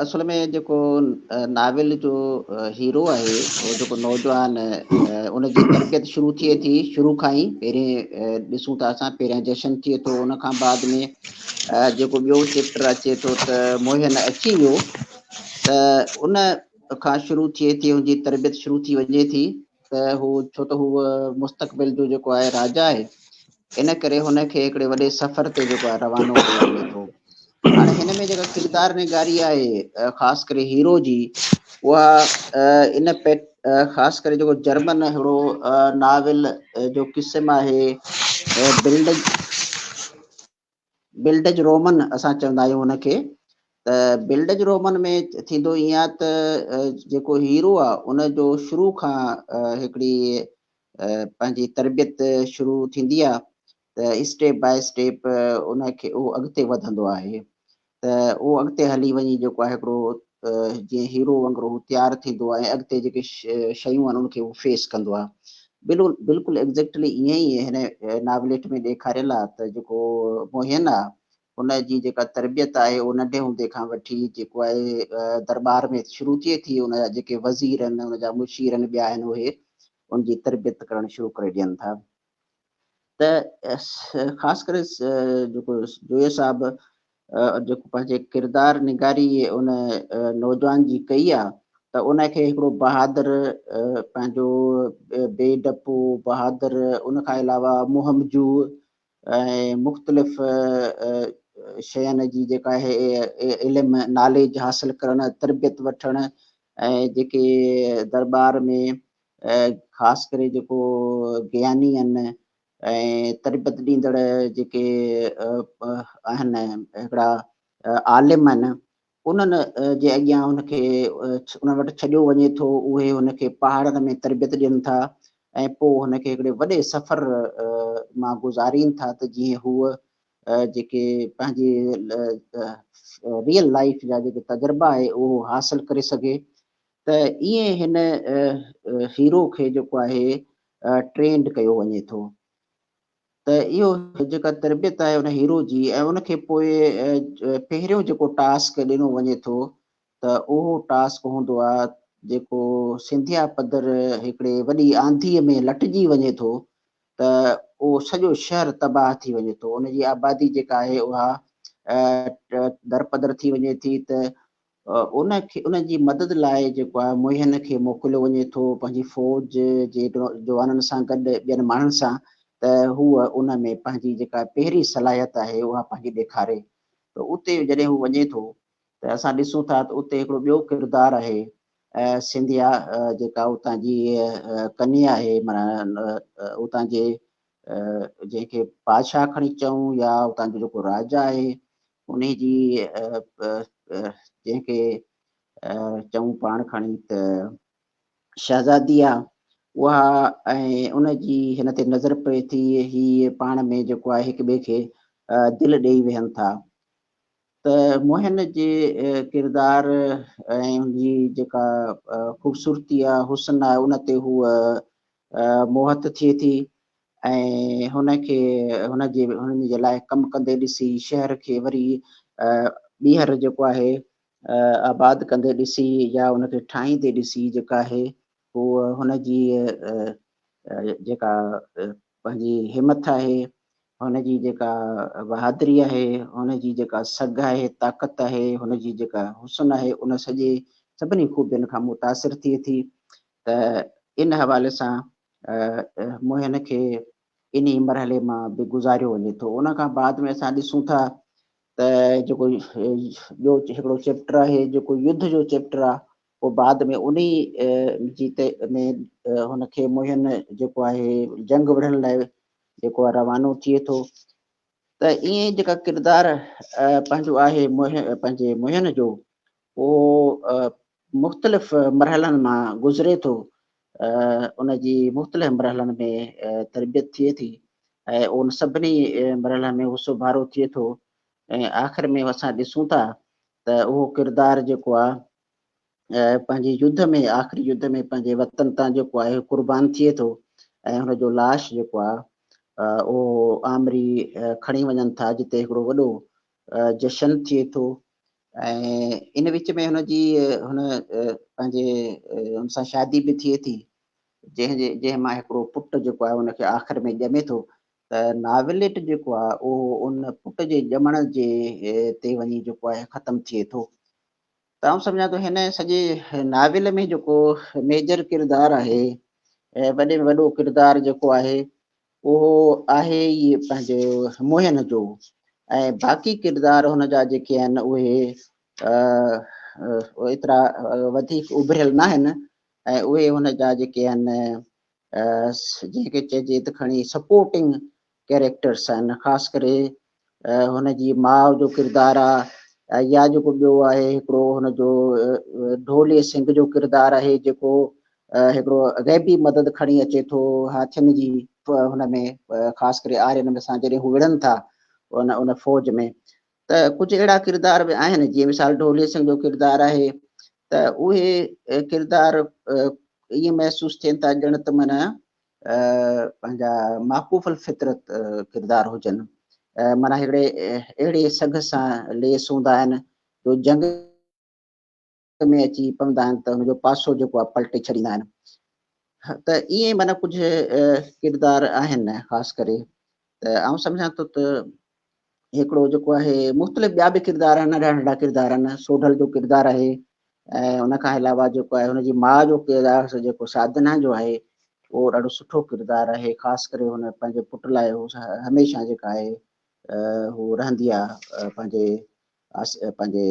اصل ۾ جيڪو ناول جو هيرو آهي اهو جيڪو نوجوان ان جي تربيت شروع ٿئي ٿي شروع کان ئي پهرين ڏسون ٿا اسان پهريان جشن ٿئي ٿو ان کان بعد ۾ جيڪو ٻيو چيپٽر اچي ٿو ته موهن اچي ويو ته ان کان شروع ٿئي ٿي ان جي تربيت شروع ٿي وڃي ٿي ته هو ڇو ته هو مستقبل جو جيڪو آهي راجا آهي ان ڪري هن کي هڪڙي وڏي سفر تي جيڪو آهي روانو ڪيو وڃي ٿو. هاڻي هن ۾ جيڪا ڪردار نگاري آهي خاص ڪري هيرو جي اها ان پيٽ خاص ڪري جيڪو جرمن هڪڙو ناول جو قسم آهي بلڊ بلڊج رومن اسان چوندا آهيون ان کي ته بلڊج رومن ۾ ٿيندو ائين آهي ته جيڪو هيرو آهي ان جو شروع کان هڪڙي پنهنجي تربيت شروع ٿيندي آهي ته اسٽيپ باء اسٽيپ ان کي اهو اڳتي وڌندو آهي ته اهو اڳتي هلي وڃي جيڪو آهي هڪڙو جيئن هيرو وانگر هو تيار ٿيندو آهي ۽ اڳتي جيڪي شيون آهن ان کي هو فيس ڪندو آهي. بلڪل بلڪل ايگزيڪٽلي ائين ئي هن ناوليٽ ۾ ڏيکاريل آهي ته جيڪو موهن آهي ان جي جيڪا تربيت آهي اهو ننڍي هوندي کان وٺي جيڪو آهي درٻار ۾ شروع ٿئي ٿي ان جا جيڪي وزير آهن ان جا مشير آهن ٻيا آهن اهي ان جي تربيت ڪرڻ شروع ڪري ڏين ٿا. ته خاص ڪري جيڪو جويي صاحب جيڪو پنهنجي ڪردار نگاري ان نوجوان جي ڪئي آ ته ان کي هڪڙو بهادر پنهنجو بي ڊپو بهادر ان کان علاوه مهم جو ۽ مختلف شين جي جيڪا آهي علم ناليج حاصل ڪرڻ تربيت وٺڻ ۽ جيڪي درٻار ۾ خاص ڪري جيڪو گياني آهن ۽ تربيت ڏيندڙ جيڪي آهن هڪڙا عالم آهن انهن جي اڳيان هن کي انهن وٽ ڇڏيو وڃي ٿو اهي هن کي پهاڙن ۾ تربيت ڏين ٿا ۽ پوء هن کي هڪڙي وڏي سفر مان گذارين ٿا ته جيئن هو جيڪي پنهنجي ريئل لائف جا جيڪي تجربا آهي اهو حاصل ڪري سگهي ته ائين هن هيرو کي جيڪو آهي ٽرينڊ ڪيو وڃي ٿو ته اهو جيڪا تربيت آهي ان هيرو جي ۽ ان کي پوء پهريون جيڪو ٽاسڪ ڏنو وڃي ٿو ته اهو ٽاسڪ هوندو آهي جيڪو سنڌيا پدر هڪڙي وڏي آنڌيء ۾ لٽجي وڃي ٿو ته اهو سڄو شهر تباهه ٿي وڃي ٿو، ان جي آبادي جيڪا آهي اها درپدر ٿي وڃي ٿي ته ان کي ان جي مدد لاء جيڪو آهي موهين کي موڪليو وڃي ٿو پنهنجي فوج جي جوانن سان گڏ ٻين ماڻهن سان ته هو ان ۾ پنهنجي جيڪا پهرين صلاحيت آهي اها پنهنجي ڏيکاري ته اتي جڏهن هو وڃي ٿو ته اسان ڏسون ٿا ته اتي هڪڙو ٻيو ڪردار آهي سنڌيا جيڪا اتان جي ڪنيا آهي معنيٰ اتان جي جنهن کي بادشاهه کڻي چئون يا اتان جو جيڪو راجا آهي انهي جي جنهن کي چئون پاڻ کڻي ته شهزادي آ اها ۽ ان جي هن تي نظر پئي ٿي هي پاڻ ۾ جيڪو آهي هڪ ٻئي کي دل ڏيئي ويهن ٿا ته موهن جي ڪردار ۽ ان جي جيڪا خوبصورتي آ حسن آ ان تي هوء موهت ٿئي ٿي ۽ هن کي هن جي هن جي لاء ڪم ڪندي ڏسي شهر کي وري ٻيهر جيڪو آهي آباد ڪندي ڏسي يا ان کي ٺاهيندي ڏسي جيڪا آهي هوء هن جي جيڪا پنهنجي همٿ آهي هن جي جيڪا بهادري آهي هن جي جيڪا سگهه آهي طاقت آهي هن جي جيڪا حسن آهي ان سڄي سڀني خوبين کان متاثر ٿئي ٿي ته ان حوالي سان موهن کي انهي مرحلي مان به گذاريو وڃي ٿو ان کان بعد ۾ اسان ڏسون ٿا ته جيڪو ٻيو هڪڙو چيپٽر آهي جيڪو يڌ جو چيپٽر آهي پوء بعد ۾ انهي جي ۾ هن کي موهن جيڪو آهي جنگ وڙهڻ لاء جيڪو آهي روانو ٿئي ٿو ته ائين جيڪا ڪردار پنهنجو آهي پنهنجي موهن جو اهو مختلف مرحلن مان گذري ٿو ان جي مختلف مرحلن ۾ تربيت ٿئي ٿي ۽ ان سڀني مرحلن ۾ هو سوڀارو ٿئي ٿو ۽ آخر ۾ اسان ڏسون ٿا ته اهو ڪردار جيڪو آهي پنهنجي يڌ ۾ آخري يڌ ۾ پنهنجي وطن تان جيڪو آهي قربان ٿئي ٿو ۽ هن جو لاش جيڪو آهي اهو آمري کڻي وڃن ٿا جتي هڪڙو وڏو جشن ٿئي ٿو ۽ ان وچ ۾ هن جي هن پنهنجي هن سان شادي به ٿئي ٿي جنهن جي جنهن مان هڪڙو پٽ جيڪو آهي ان کي آخر ۾ ڄمي ٿو ته ناوليٽ جيڪو آهي اهو ان پٽ جي ڄمڻ جي تي وڃي جيڪو آهي ختم ٿئي ٿو ته آئون سمجهان ٿو هن سڄي ناول ۾ جيڪو ميجر ڪردار آهي وڏي ۾ وڏو ڪردار جيڪو آهي اهو آهي ئي پنهنجي موهن جو ۽ باقي ڪردار هن جا جيڪي آهن اهي ايترا وڌيڪ اڀريل نه آهن ۽ اهي هن جا جيڪي آهن جنهن کي چئجي ته کڻي سپورٽنگ ڪيريڪٽرس آهن خاص ڪري هن جي ماء جو ڪردار آ يا جيڪو ٻيو آهي هڪڙو هن جو ڍولي سنگهه جو ڪردار آهي جيڪو هڪڙو غيبي مدد کڻي اچي ٿو هاٿين جي هن ۾ خاص ڪري آرين ۾ سان جڏهن هو وڙهن ٿا ان ان فوج ۾ ته ڪجهه اهڙا ڪردار به آهن جيئن مثال ڍولي سنگهه جو ڪردار آهي ته اهي ڪردار ائين محسوس ٿين ٿا ڄڻ ته معنيٰ پنهنجا معقوف الفطرت ڪردار هجن معنيٰ هڪڙي اهڙي سگهه سان ليس هوندا آهن جو جنگ ۾ اچي پوندا آهن ته هن جو پاسو جيڪو آهي پلٽي ڇڏيندا آهن ته ائين معنيٰ ڪجهه ڪردار آهن خاص ڪري ته آئون سمجهان ٿو ته هڪڙو جيڪو آهي مختلف ٻيا به ڪردار آهن ننڍا ننڍا ڪردار آهن سوڍل جو ڪردار آهي ۽ ان کان علاوه جيڪو آهي هن جي ماء جو ڪردار جيڪو ساڌنا جو آهي اهو ڏاڍو سٺو ڪردار آهي خاص ڪري هن پنهنجي پٽ لاء هميشه جيڪا آهي هو رهندي آهي پنهنجي پنهنجي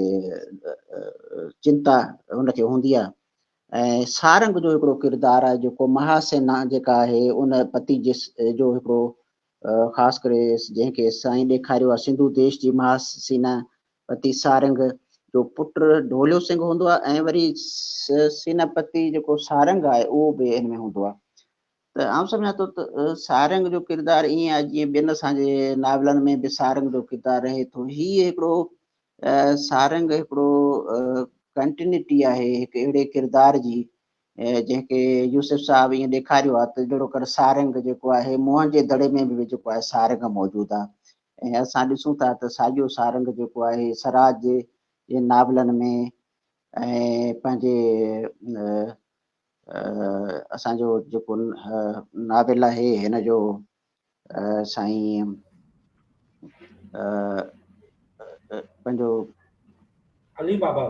چنتا هن کي هوندي آهي ۽ سارنگ جو هڪڙو ڪردار آهي جيڪو مهاسينا جيڪا آهي ان پتي جو هڪڙو خاص ڪري جنهن کي سائين ڏيکاريو آهي سنڌو ديش جي مهاسينا پتي سارنگ جو پٽ ڍوليو سنگهه هوندو آهي ۽ وري سيناپتي جيڪو سارنگ آهي اهو به ان ۾ هوندو آهي ته آئون سمجهان ٿو ته سارنگ جو ڪردار ائين آهي جيئن ٻين اسان جي ناولن ۾ به سارنگ جو ڪردار رهي ٿو هي هڪڙو سارنگ هڪڙو ڪنٽينيوٽي آهي هڪ اهڙي ڪردار جي جنهن کي يوسف صاحب ائين ڏيکاريو آهي ته جهڙو ڪر سارنگ جيڪو آهي موهن جي دڙي ۾ به جيڪو آهي سارنگ موجود آهي ۽ اسان ڏسون ٿا ته ساڳيو سارنگ جيڪو آهي سراج جي ناولن ۾ ۽ پنهنجي اسان جو جيڪو ناول آهي هن جو سائين پنهنجو علي بابا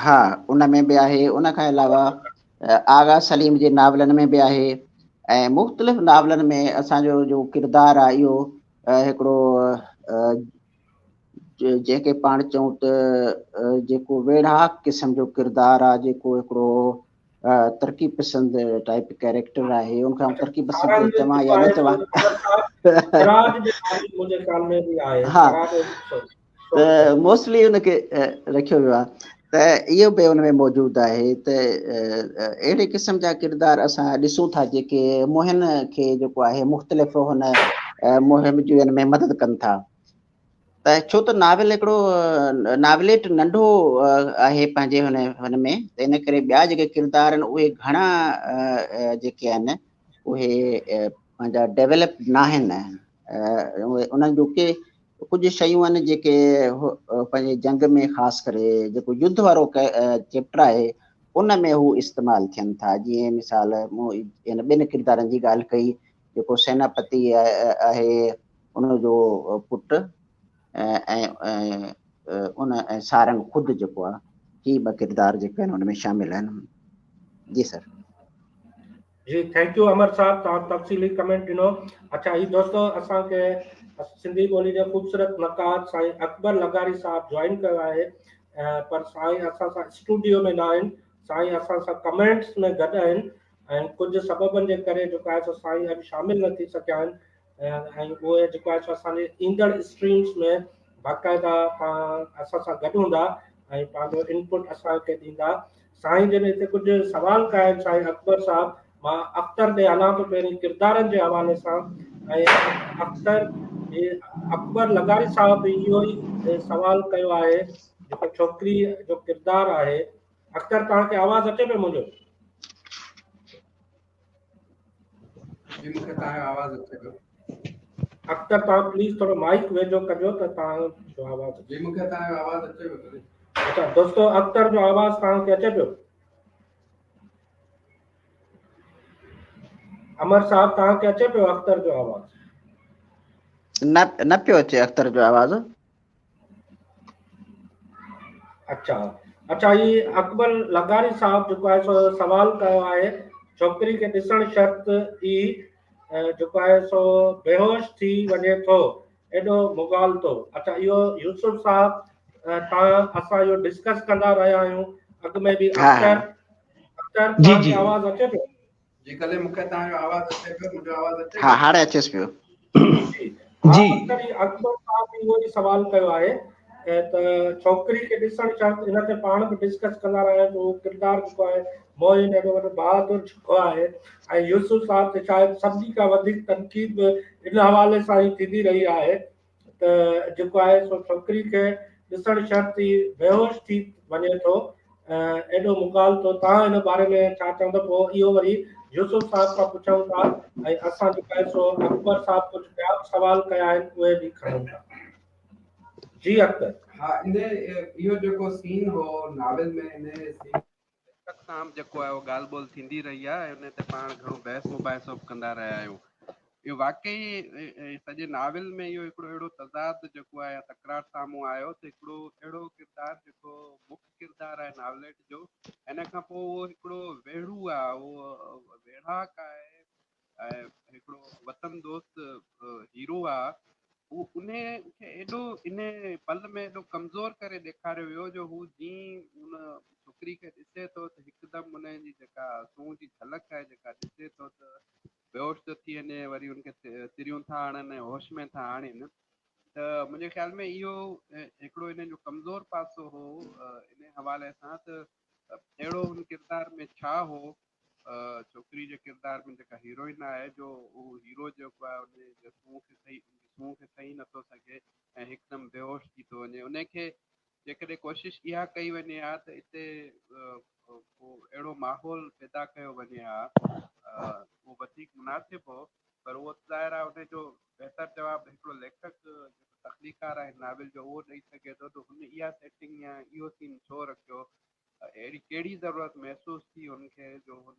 ها ان ۾ به آهي ان کان علاوه آغا سليم جي ناولن ۾ به آهي ۽ مختلف ناولن ۾ اسان جو جو ڪردار آهي اهو هڪڙو جنهن کي پاڻ چئون ته جيڪو ويڙهاڪ قسم جو ڪردار آهي جيڪو هڪڙو ترقي پسند ٽائپ ڪيريڪٽر آهي ان کان ترقي پسند چوان يا نه چوان ها ته موسٽلي ان کي رکيو ويو آهي ته اهو به ان ۾ موجود آهي ته اهڙي قسم جا ڪردار اسان ڏسون ٿا جيڪي مهم کي جيڪو آهي مختلف هن مهم جوئن ۾ مدد ڪن ٿا ته ڇو ته ناول هڪڙو ناوليٽ ننڍو آهي پنهنجي هن هن ۾ ته ان ڪري ٻيا جيڪي ڪردار آهن اهي گهڻا جيڪي آهن اهي پنهنجا ڊيولپ ناهن اهي انهن جو ڪي ڪجهه شيون آهن جيڪي پنهنجي جنگ ۾ خاص ڪري جيڪو يڌ وارو چيپٽر آهي ان ۾ هو استعمال ٿين ٿا جيئن مثال مون هن ٻن ڪردارن جي ڳالهه ڪئي جيڪو سيناپتي آهي ان جو پٽ ۽ ان ۽ سارنگ خود جيڪو آهي هي ٻه ڪردار جيڪي آهن ان ۾ شامل آهن جي سر. جي thank you امر صاحب توهان تفصيلي ڪمينٽ ڏنو اڇا هي دوستو اسان کي سنڌي ٻولي جي خوبصورت نقاد سائين اڪبر لغاري صاحب جوائن ڪيو آهي پر سائين اسان سان اسٽوڊيو ۾ نه آهن سائين اسان سان ڪمينٽس ۾ گڏ آهن ۽ ڪجهه سببن جي ڪري جيڪو آهي سو سائين اڄ شامل نه ٿي سگهيا آهن ۽ اهي جيڪو آهي سو اسان جي ايندڙ اسٽريمز ۾ باقاعده اسان سان گڏ هوندا ۽ پنهنجو انپٽ اسان کي ڏيندا. سائين جن هتي ڪجهه سوال ڪيا آهن سائين اڪبر صاحب مان اختر ڏي هلان ٿو پهرين ڪردارن جي حوالي سان ۽ اختر اڪبر لغاري صاحب به اهو ئي سوال ڪيو آهي جيڪو ڇوڪري جو ڪردار آهي اختر توهان کي آواز اچي پيو منهنجو؟ جي مون کي توهان جو آواز اچي پيو. اختر توهان پليز ٿورو مائيڪ ويجهو ڪجو ته توهان جو آواز اچي. جي مون کي توهان جو آواز اچي پيو. اچا دوستو اختر جو آواز توهان کي اچي پيو؟ امر صاحب توهان کي اچي پيو اختر جو آواز؟ نه نه پيو اچي اختر جو آواز. اچا اچا هي اڪبر لغاري صاحب جيڪو آهي سو سوال ڪيو آهي ڇوڪري کي ڏسڻ شرط ئي جيڪو آهي سو بيهوش ٿي وڃي ٿو ايڏو مغالطو اچا اهو يوسف صاحب تان اسان اهو ڊسڪس ڪندا رهيا آهيون اڳ ۾ به اختر اختر جي جي آواز اچي پيو جي ڪلي مون کي توهان جو آواز اچي پيو منهنجو آواز اچي ها هاڻي اچيس پيو. جي جي اڪبر صاحب به اهو ئي سوال ڪيو آهي ته ڇوڪري کي ڏسڻ شرط ان تي پاڻ به ڊسڪس ڪندا رهيا آهيون ته اهو ڪردار جيڪو آهي معين ايڏو وڏو بهادر جيڪو آهي ۽ يوسف صاحب تي شايد سڀني کان وڌيڪ تنقيد به ان حوالي سان ئي ٿيندي رهي آهي ته جيڪو آهي سو ڇوڪري کي ڏسڻ شرط ئي بيهوش ٿي وڃي ٿو ايڏو مغالطو توهان ان باري ۾ ڇا چوندو پوء اهو وري يوسف صاحب کان پڇون ٿا ۽ اسان جيڪو آهي سو اڪبر صاحب ڪجهه ٻيا به سوال ڪيا آهن اهي به کڻون ٿا جي اختر. ها ان اهو جيڪو سين هو ناول ۾ ان سين ليکڪ سان به جيڪو آهي اهو ڳالهه ٻولهه ٿيندي رهي آهي ۽ ان تي پاڻ گهڻو بحث مباحثو به ڪندا رهيا آهيون. اهو واقعي سڄي ناول ۾ اهو هڪڙو اهڙو تضاد جيڪو آهي يا تڪرار سامهون آيو ته هڪڙو اهڙو ڪردار جيڪو مک ڪردار آهي ناوليٽ جو ان کان پوء اهو هڪڙو ويڙهو آهي اهو ويڙهاڪ آهي ۽ هڪڙو وطن دوست هيرو آ هو انهي کي ايڏو انهي پل ۾ ايڏو ڪمزور ڪري ڏيکاريو ويو جو هو جيئن ان ڇوڪري کي ڏسي ٿو ته هڪدم انهي جي جيڪا سونهن جي جهلڪ آهي جيڪا ڏسي ٿو ته بيهوش ٿو ٿي وڃي وري ان کي تريون ٿا هڻن ۽ هوش ۾ ٿا آڻين ته منهنجي خيال ۾ اهو هڪڙو انهي جو ڪمزور پاسو هو انهي حوالي سان ته اهڙو هن ڪردار ۾ ڇا هو ڇوڪري جي ڪردار ۾ جيڪا هيروئن آهي جو اهو هيرو جيڪو آهي ان جي سونهن کي سهي ان جي سونهن کي سهي نٿو سگهي ۽ هڪدم بيهوش ٿي ٿو وڃي ان کي جيڪڏهن ڪوشش اها ڪئي وڃي ها ته اتي ڪو اهڙو ماحول پيدا ڪيو وڃي ها اهو وڌيڪ مناسب هو پر اهو ظاهر آهي ان جو بهتر جواب هڪڙو ليکڪ جيڪو تخليقار آهي ناول جو اهو ڏئي سگهي ٿو ته هن اها سيٽنگ يا اهو سين ڇو رکيو، اهڙي ڪهڙي ضرورت محسوس ٿي هن کي جو هن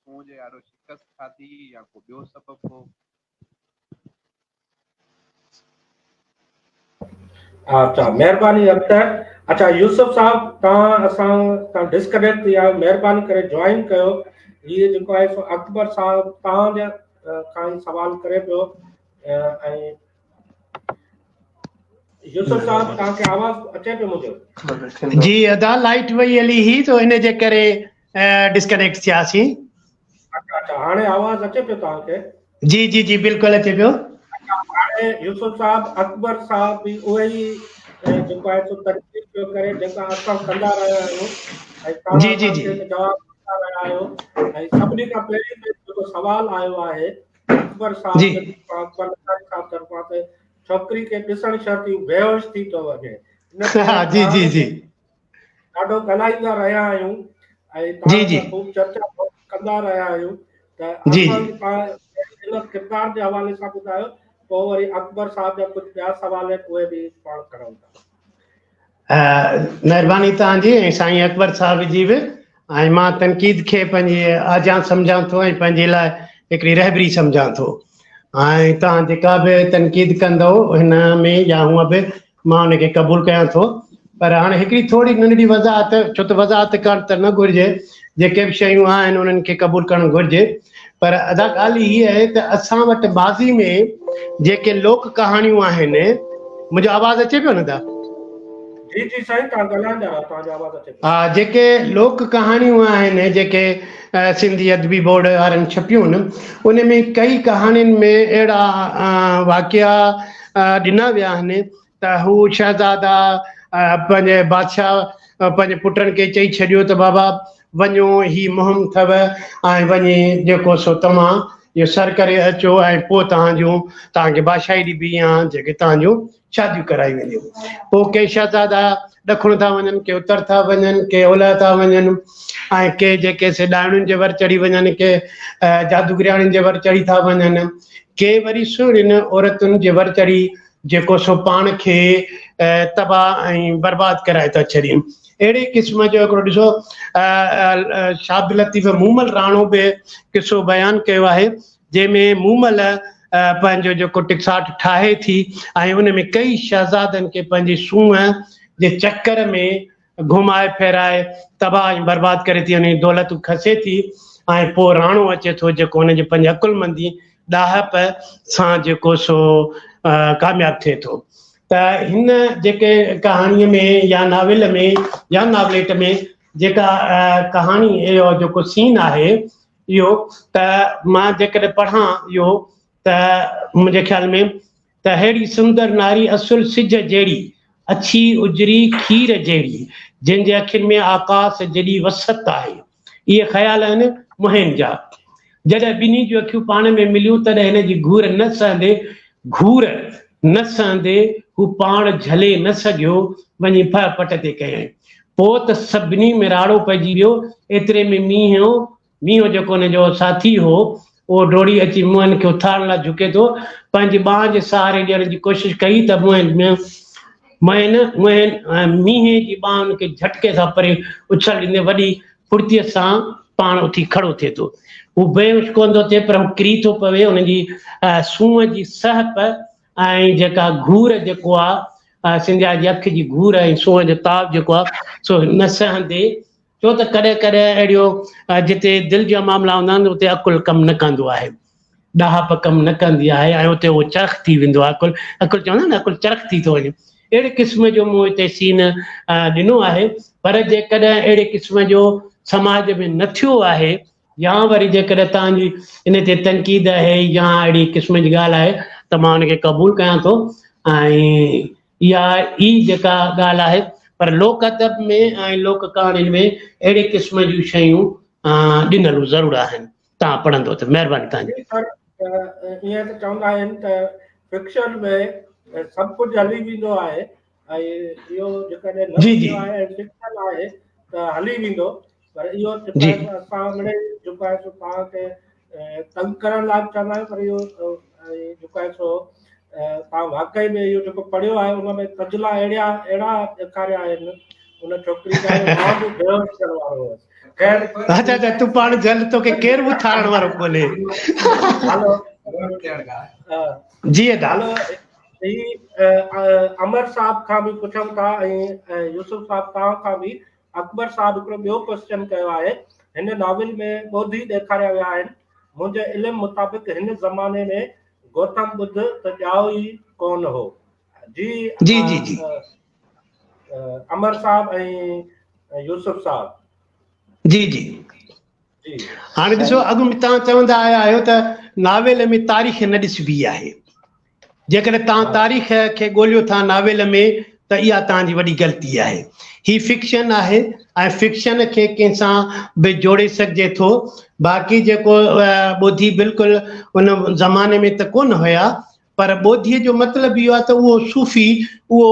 سونهن جي آڏو شڪست کاڌي يا ڪو ٻيو سبب هو. اچا مهرباني اختر. اچا يوسف صاحب توهان اسان تان ڊسڪنيڪٽ ٿي ويا آهيو، مهرباني ڪري جوائن ڪيو. هي جيڪو آهي سو اڪبر صاحب توهان جي کان ئي سوال ڪري پيو ۽ يوسف صاحب توهان کي آواز اچي پيو منهنجو؟ جي ادا لائٽ وئي هلي هئي تو ان جي ڪري ڊسڪنيڪٽ ٿياسين. اچا اچا هاڻي آواز اچي پيو توهان کي؟ جي جي جي بلڪل اچي پيو. اچا هاڻي يوسف صاحب اڪبر صاحب به اهي ئي جيڪو آهي سو تنقيد پيو ڪري جيڪا اسان ڪندا رهيا آهيون ۽ توهان جي جي اسان جي کي جواب ڏيندا رهيا آهيو ۽ سڀني کان پهرين ته جيڪو سوال آيو آهي اڪبر صاحب جي اڪبر لغاري صاحب طرفان ته ڇوڪري کي ڏسڻ شرط ئي بيهوش ٿي ٿو وڃي ان تي ها جي جي پاڻ جي ڏاڍو ڳالهائيندا رهيا آهيون ۽ جي توهان جي سان خوب چرچا ڪندا رهيا آهيون ته جي اسان جي توهان ان ڪردار جي حوالي سان ٻڌايو پوء وري اڪبر صاحب جا ڪجهه ٻيا سوال آهن اهي به پاڻ کڻون ٿا. مهرباني توهان جي ۽ سائين اڪبر صاحب جي به ۽ مان تنقيد کي پنهنجي آجيان سمجهان ٿو ۽ پنهنجي لاء هڪڙي رهبري سمجهان ٿو ۽ توهان جيڪا به تنقيد ڪندو هن ۾ يا هونء به مان ان کي قبول ڪيان ٿو پر هاڻي هڪڙي ٿوري ننڍڙي وضاحت ڇو ته وضاحت ڪرڻ ته نه گهرجي جيڪي به شيون آهن انهن کي قبول ڪرڻ گهرجي پر ادا ڳالهه هي آهي ته اسان وٽ ماضي ۾ جيڪي لوڪ ڪهاڻيون آهن منهنجو آواز اچي پيو نه ادا؟ جي جي سائين توهان ڳالهائيندا رهو توهان جو آواز اچي پيو. ها جيڪي لوڪ ڪهاڻيون آهن جيڪي سنڌي ادبي بورڊ وارن ڇپيون ان ۾ ڪئي ڪهاڻين ۾ اهڙا واقعا ڏنا ويا آهن ته هو شهزادا پنهنجي بادشاهه پنهنجي پٽن کي چئي ڇڏيو ته بابا وڃو هي مهم اٿو ۽ وڃي جيڪو سو توهان اهو سر ڪري اچو ۽ پوء توهان جون توهان کي بادشاهي ڏبي يا جيڪي توهان جون شاديون ڪرايون وينديون. پوء ڪي شهزادا ڏکڻ ٿا وڃن، ڪي اتر ٿا وڃن، ڪي اولهه ٿا وڃن ۽ ڪي جيڪي سي ڏائڻين جي ور چڙهي وڃن، ڪي جادوگرياڻين جي ور چڙهي ٿا وڃن، ڪي وري سهڻين عورتن جي ور چڙهي جيڪو سو پاڻ کي تباهه ۽ برباد ڪرائي ٿا ڇڏين. اهڙي قسم جو هڪڙو ڏسو شاهه عبداللطيف مومل راڻو به قصو بيان ڪيو آهي جنهن ۾ مومل پنهنجو جيڪو ٽڪساٽ ٺاهي ٿي ۽ ان ۾ ڪئي شهزادن کي پنهنجي سونهن جي چڪر ۾ گهمائي ڦيرائي تباهه ۽ برباد ڪري ٿي، ان جون دولتون کسي ٿي ۽ پوء راڻو اچي ٿو جيڪو هن جي پنهنجي عقلمندي، ڏاهپ سان جيڪو سو ڪامياب ٿئي ٿو. ته هن جيڪي ڪهاڻيء ۾ يا ناول ۾ يا ناوليٽ ۾ جيڪا ڪهاڻي اهو جيڪو سين آهي اهو ته مان جيڪڏهن پڙهان اهو ته منهنجي خيال ۾ ته ههڙي سندر ناري اصل سج جهڙي، اڇي اجري کير جهڙي، جنهن جي اکين ۾ آڪاس جيڏي وسعت آهي. اهي خيال آهن مهين جا. جڏهن ٻنهي جون اکيون پاڻ ۾ مليون تڏهن هن جي گهور نه سهندي گهور نه سهندي هو پاڻ جهلي نه سگهيو، وڃي ڦهه پٽ تي ڪيائين. پوء ته سڀني ۾ راڙو پئجي ويو. ايتري ۾ مينهون، مينهون جيڪو هن جو ساٿي هو، اهو ڊوڙي اچي موهن کي اٿارڻ لاء جهڪي ٿو. پنهنجي ٻانهن جي سهاري ڏيڻ جي ڪوشش ڪئي ته موهن، مهين، مهين، مينهن جي ٻانهن کي جهٽڪي سان پري اڇل ڏيندي وڏي ڦڙتيء سان پاڻ اٿي کڙو ٿئي ٿو. هو بيهوش ڪونه ٿو ٿئي پر هو ڪري ٿو پوي. هن جي سونهن جي سهپ ۽ جيڪا گهور جيڪو آ، سنڌيا جي اک جي گهور ۽ سونهن جو تاء جيڪو آ، سو نه سهندي، ڇو ته ڪڏهن ڪڏهن اهڙيو جتي دل جا معاملا هوندا آهن اتي عقل ڪم نه ڪندو آهي، ڏاهپ ڪم نه ڪندي آهي ۽ اتي اهو چرخ ٿي ويندو آهي، عقل عقل چوندا آهن نه عقل چرخ ٿي ٿو وڃي. اهڙي قسم جو مون هتي سين ڏنو آهي، پر جيڪڏهن اهڙي قسم جو سماج ۾ نه ٿيو آهي يا وري جيڪڏهن توهان جي ان تي تنقيد آهي يا اهڙي قسم جي ڳالهه آهي ته مان ان کي قبول ڪيان ٿو ۽ اها ئي جيڪا ڳالهه آهي پر لوڪ ادب ۾ ۽ لوڪ ڪهاڻين ۾ اهڙي قسم جون شيون ڏنل ضرور آهن توهان پڙهندو ته مهرباني توهان جي. سر ائين ته چوندا آهن ته فڪشن ۾ سڀ ڪجهه هلي ويندو آهي ۽ اهو جيڪڏهن نه جي جي آهي ۽ فڪشن آهي ته هلي ويندو پر اهو جي اسان مڙئي جيڪو آهي سو توهان کي تنگ ڪرڻ لاء به چوندا آهيون پر اهو جيڪو آهي سو توهان واقعي ۾ اهو جيڪو پڙهيو آهي ان ۾ تجلا اهڙا اهڙا ڏيکاريا آهن ان ڇوڪري جا مان به بيهوش ٿيڻ وارو هوس. خير اچا اچا تون پاڻ جهل توکي ڪير به اٿارڻ وارو ڪونهي. هلو جي ادا. هلو هي امر صاحب کان به پڇون ٿا ۽ يوسف صاحب توهان کان به. اڪبر صاحب هڪڙو ٻيو ڪوئسچن ڪيو آهي، هن ناول ۾ ٻوڌي ڏيکاريا ويا آهن، منهنجي علم مطابق هن زماني ۾ گوتم ٻڌ ته ڄائو ئي ڪونه هو. جي جي جي جي. امر صاحب ۽ يوسف صاحب. جي جي. جي. هاڻي ڏسو اڳ ۾ توهان چوندا آيا آهيو ته ناول ۾ تاريخ نه ڏسبي آهي. جيڪڏهن توهان تاريخ کي ڳوليو ٿا ناول ۾ ته اها توهان جي وڏي غلطي آهي. هي فڪشن آهي ۽ فڪشن کي ڪنهن سان به جوڙي سگهجي ٿو. باقي جيڪو ٻوڌي بلڪل ان زماني ۾ ته ڪونه هيا پر ٻوڌي جو مطلب اهو آهي ته اهو صوفي اهو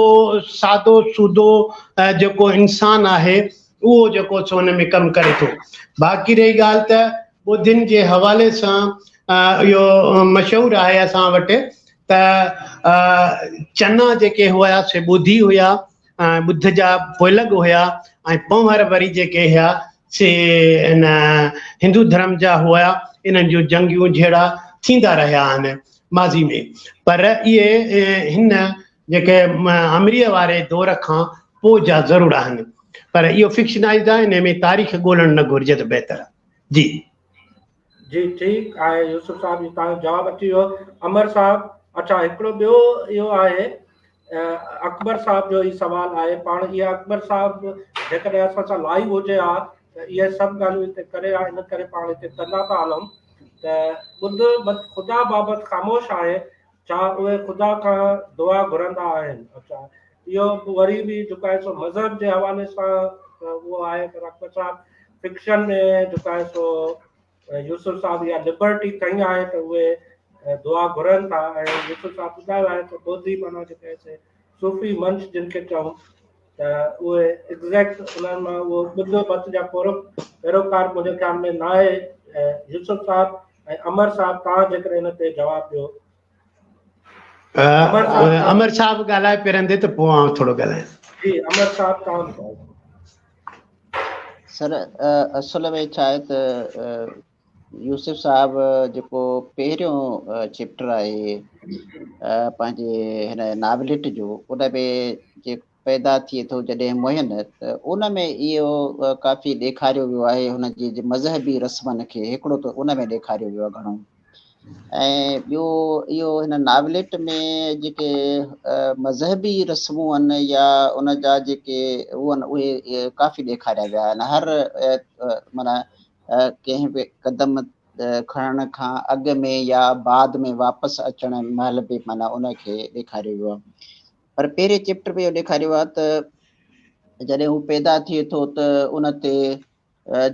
سادو سودو جيڪو انسان آهي اهو جيڪو سو ان ۾ ڪم ڪري ٿو. باقي رهي ڳالهه ته ٻوڌين جي حوالي سان اهو مشهور آهي اسان وٽ ته چنا جيڪي هيا سي ٻوڌي هيا ۽ ٻڌ جا پوئلڳ هيا ۽ پنهور وري جيڪي هيا سي ان هندو ڌرم جا هيا. انهن جون جنگيون جهيڙا ٿيندا رهيا آهن ماضي ۾ پر اهي هن جيڪي آمريء واري دور کان پوء جا ضرور آهن پر اهو فڪشنائزڊ آهي ان ۾ تاريخ ڳولڻ نه گهرجي ته بهتر آهي. جي. جي ٺيڪ آهي يوسف صاحب جي تان جواب اچي ويو. امر صاحب اڇا هڪڙو ٻيو اهو آهي اڪبر صاحب جو هي سوال آهي پاڻ اها اڪبر صاحب جيڪڏهن اسان سان لائيو هجي ها ته اهي سڀ ڳالهيون هتي ڪري ها ان ڪري پاڻ هتي ڪندا ٿا هلون ته ٻڌ مت خدا بابت خاموش آهي ڇا اهي خدا کان دعا گهرندا آهن؟ اڇا اهو وري به جيڪو آهي سو مذهب جي حوالي سان اهو آهي پر اڪبر صاحب فڪشن ۾ جيڪو آهي سو يوسف صاحب اها لبرٽي کنئي آهي ته اهي دعا گهرن ٿا ۽ يوسف صاحب ٻڌايو آهي ته ٻوڌي معنيٰ جيڪي آهي صوفي منش جن کي چئون ته اهي ايگزيڪٽ انهن مان اهو ٻڌ مت جا پيروڪار منهنجي خيال ۾ ناهي. يوسف صاحب ۽ امر صاحب توهان جيڪڏهن ان تي جواب ڏيو. امر صاحب ڳالهائي پرندي ته پوء آئون ٿورو ڳالهايان. جي امر صاحب توهان ٻڌايو. سر اصل ۾ ڇا آهي ته يوسف صاحب جيڪو پهريون چيپٽر آهي پنهنجي هن ناوليٽ جو ان ۾ جيڪو پيدا ٿئي ٿو جڏهن موهن ته ان ۾ اهو ڪافي ڏيکاريو ويو آهي هن جي مذهبي رسمن کي هڪڙو ته ان ۾ ڏيکاريو ويو آهي گهڻو ۽ ٻيو اهو هن ناوليٽ ۾ جيڪي مذهبي رسمون آهن يا ان جا جيڪي اهي آهن اهي ڪافي ڏيکاريا ويا آهن هر معنيٰ ڪنهن به قدم کڻڻ کان اڳ ۾ يا بعد ۾ واپس اچڻ مهل به معنيٰ ان کي ڏيکاريو ويو آهي پر پهرين چيپٽر ۾ اهو ڏيکاريو آهي ته جڏهن هو پيدا ٿئي ٿو ته ان تي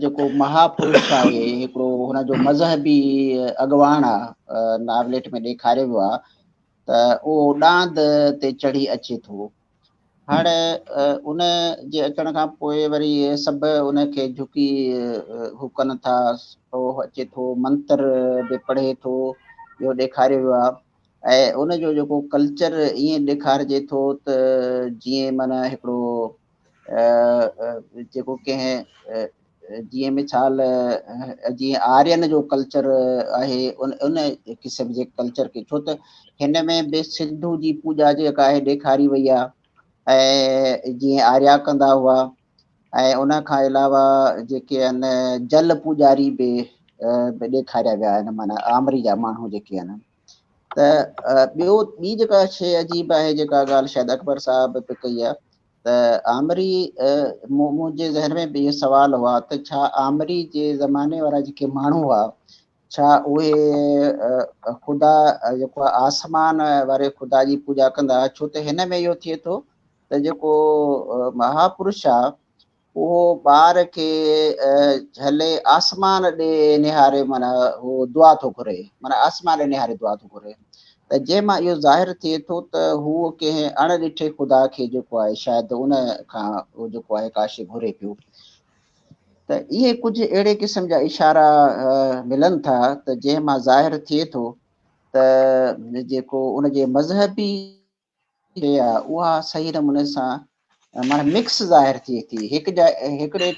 جيڪو مهاپرش آهي هڪڙو هن جو مذهبي اڳواڻ آهي ناوليٽ ۾ ڏيکاريو ويو آهي ته اهو ڏاند تي چڙهي اچي ٿو. هاڻي ان جي اچڻ کان پوء وري سڀ ان کي جهڪي هو ڪن ٿا، اهو اچي ٿو منتر به پڙهي ٿو اهو ڏيکاريو ويو آهي ۽ ان جو جيڪو ڪلچر ائين ڏيکارجي ٿو ته جيئن معنيٰ هڪڙو جيڪو ڪنهن جيئن مثال جيئن آرين جو ڪلچر آهي ان ان قسم جي ڪلچر کي ڇو ته هن ۾ به سنڌو جي پوڄا جيڪا آهي ڏيکاري وئي آهي ۽ جيئن آريا ڪندا هئا ۽ ان کان علاوه جيڪي آهن جل پوڄاري به ڏيکاريا ويا آهن معنيٰ آمري جا ماڻهو جيڪي آهن ته ٻيو ٻي جيڪا شيء عجيب آهي جيڪا ڳالهه شايد اڪبر صاحب به ڪئي آهي ته آمري منهنجي ذهن ۾ به اهي سوال هئا ته ڇا آمري جي زماني وارا جيڪي ماڻهو هئا ڇا اهي خدا جيڪو آسمان واري خدا جي پوڄا ڪندا هئا ڇو ته هن ۾ اهو ٿئي ٿو ته جيڪو مهاپرش آ اهو ٻار کي جهلي آسمان ڏي نهاري معنيٰ هو دعا ٿو گهري معنيٰ آسمان ڏي نهاري دعا ٿو گهري ته جنهن مان اهو ظاهر ٿئي ٿو ته هو ڪنهن اڻ ڏٺي خدا کي جيڪو آهي شايد ان کان جيڪو آهي ڪا شيء گهري پيو ته اهي ڪجهه اهڙي قسم جا اشارا ملن ٿا ته جنهن مان ظاهر ٿئي ٿو ته جيڪو ان جي مذهبي شيء آهي اها صحيح نموني سان معنيٰ مڪس ظاهر ٿئي ٿي. هڪ جاء هڪڙي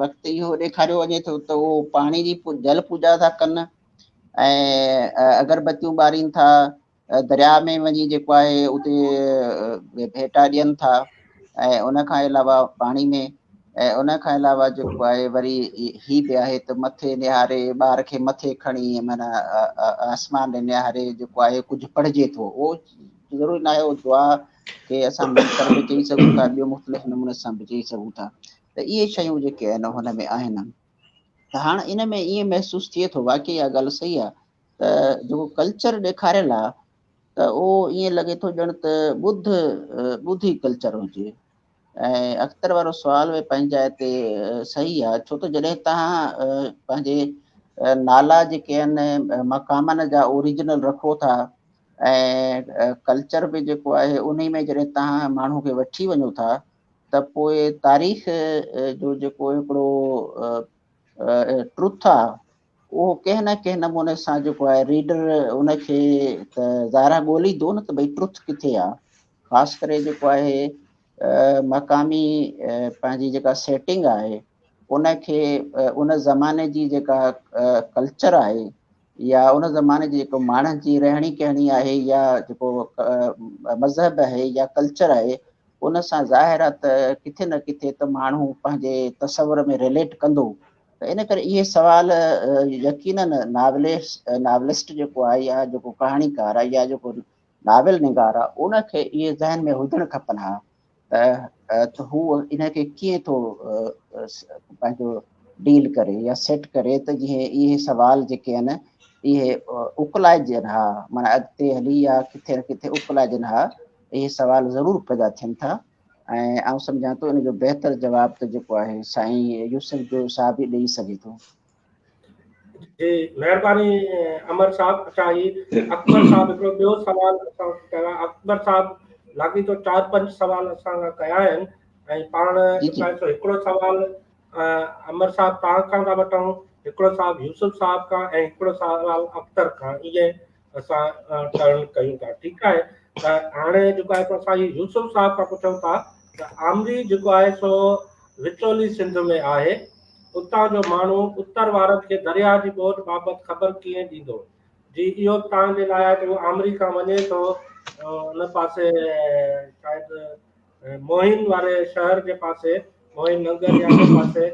وقت اهو ڏيکاريو وڃي ٿو ته اهو پاڻي جي جل پوڄا ٿا ڪن ۽ اگربتيون ٻارين ٿا، درياء ۾ وڃي جيڪو آهي اتي ڀيٽا ڏين ٿا ۽ ان کان علاوه پاڻي ۾ ۽ ان کان علاوه جيڪو آهي وري هي به آهي ته مٿي نهاري ٻار کي مٿي کڻي معنيٰ آسمان ڏي نهاري جيڪو آهي ڪجهه پڙهجي ٿو. اهو ضروري ناهي اهو دعا کي اسان منتر به چئي سگهون ٿا، ٻيو مختلف نموني سان به چئي سگهون ٿا. ته اهي شيون جيڪي آهن هن ۾ آهن. ته هاڻ ان ۾ ائين محسوس ٿئي ٿو، واقعي اها ڳالهه صحيح آهي ته جيڪو ڪلچر ڏيکاريل آهي ته اهو ائين لڳي ٿو ڄڻ ته ٻڌ ٻوڌي ڪلچر هجي. ۽ اختر وارو سوال به پنهنجي جاء تي صحيح آهي، ڇو ته جڏهن توهان پنهنجي نالا جيڪي آهن مقامن جا اوريجنل رکو ٿا ۽ ڪلچر به جيڪو آهي انهي ۾ جڏهن توهان ماڻهو کي وٺي وڃو ٿا ته پوء تاريخ جو جيڪو هڪڙو ٽروٿ آهي اهو ڪنهن نه ڪنهن نموني سان جيڪو آهي ريڊر ان کي ته ظاهر آهي ڳوليندو نه ته ڀئي ٽروٿ ڪٿي آهي. خاص ڪري جيڪو آهي مقامي پنهنجي جيڪا سيٽنگ آهي ان کي ان زماني جي جيڪا ڪلچر آهي يا ان زماني جي جيڪو ماڻهن جي رهڻي ڪهڻي آهي يا جيڪو مذهب آهي يا ڪلچر آهي ان سان ظاهر آهي ته ڪٿي نه ڪٿي ته ماڻهو پنهنجي تصور ۾ رليٽ ڪندو. ته ان ڪري اهي سوال يقينن ناولسٽ جيڪو آهي يا جيڪو ڪهاڻيڪار آهي يا جيڪو ناول نگار آهي ان کي اهي ذهن ۾ هجڻ کپن ها ته هو ان کي ڪيئن ٿو پنهنجو ڊيل ڪري يا سيٽ ڪري ته جيئن اهي سوال جيڪي آهن اهي اڪلائجن ها، معنيٰ اڳتي هلي يا ڪٿي نه ڪٿي اڪلائجن ها. اهي سوال ضرور پيدا ٿين ٿا ۽ آئون سمجهان ٿو ان جو بهتر جواب ته جيڪو آهي سائين يوسف جو صاحب ئي ڏئي سگهي ٿو. جي مهرباني امر صاحب. اڇا هي اڪبر صاحب هڪڙو ٻيو سوال اسان ڪيو آهي. اڪبر صاحب لاڳيتو 4 5 سوال اسان کان ڪيا آهن ۽ پاڻ جيڪو آهي سو هڪڙو سوال امر صاحب توهان کان ٿا وٺون، هڪڙو صاحب يوسف صاحب کان ۽ هڪڙو سوال اختر کان، ائين اسان ٽرن ڪيون ٿا. ٺيڪ آهي، ته هاڻي جيڪو آهي سو اسان هي يوسف صاحب کان پڇون ٿا ته آمري جيڪو آهي سو وچولي سنڌ ۾ آهي، اتان جو ماڻهو اتر وارن کي درياهه جي ٻوڏ بابت خبر ڪيئن ڏيندو؟ جي اهو به توهان جي لاء آهي ته هو آمري کان وڃي ٿو ان پاسي شايد موهين واري شهر جي پاسي، موهين ننگر يا ان پاسي.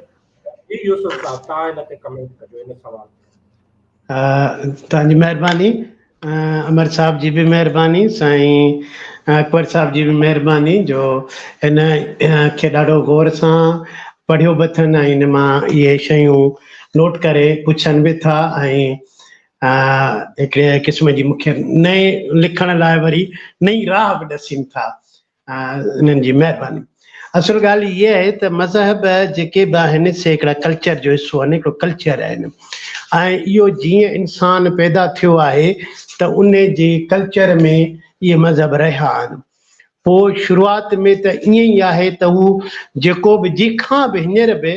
جي يوسف صاحب توهان هن تي ڪمينٽ ڪجو ان سوال تي. توهان جي مهرباني امر صاحب جي به مهرباني، سائين اڪبر صاحب جي به مهرباني جو هن کي ڏاڍو غور سان پڙهيو به اٿن ۽ ان مان اهي شيون نوٽ ڪري پڇن به ٿا ۽ هڪڙي قسم جي مون کي نئين لکڻ لاء وري نئين راهه به ڏسين ٿا. انهن جي مهرباني. اصل ڳالهه هيء آهي ته مذهب جيڪي به آهن سي هڪڙا ڪلچر جو حصو آهن، هڪڙو ڪلچر آهن ۽ اهو جيئن انسان پيدا ٿيو آهي ته ان جي ڪلچر ۾ اهي مذهب رهيا آهن. پوء شروعات ۾ ته ائين ئي آهي ته هو جيڪو به جنهن کان به هينئر به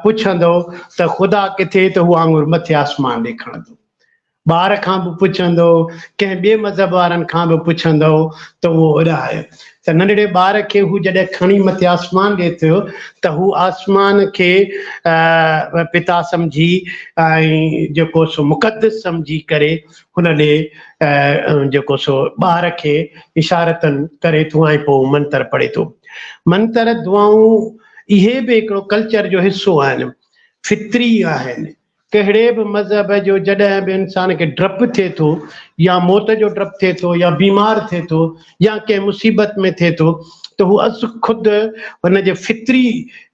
پڇندو ته خدا ڪٿي ته هو آڱر مٿي آسمان ڏي کڻندو. ٻار کان به پڇندو، ڪنهن ٻئي مذهب وارن کان به پڇندو ته اهو هوڏانهن آهي. ته ننڍڙي ٻار کي هو جڏهن کڻي مٿي آسمان ڏي ٿيو ته هو آسمان کي پتا سمجهي ۽ جيڪو سو مقدس سمجهي ڪري هن ڏي جيڪو سو ٻار کي اشارتن ڪري ٿو ۽ پوء منتر پڙهي ٿو. منتر دعائون اهي به هڪڙو ڪلچر جو حصو آهن، فطري آهن. ڪهڙي به مذهب جو جڏهن به انسان کي ڊپ ٿئي ٿو يا موت جو ڊپ ٿئي ٿو يا بيمار ٿئي ٿو يا ڪنهن مصيبت ۾ ٿئي ٿو ته هو از خود هن جي فطري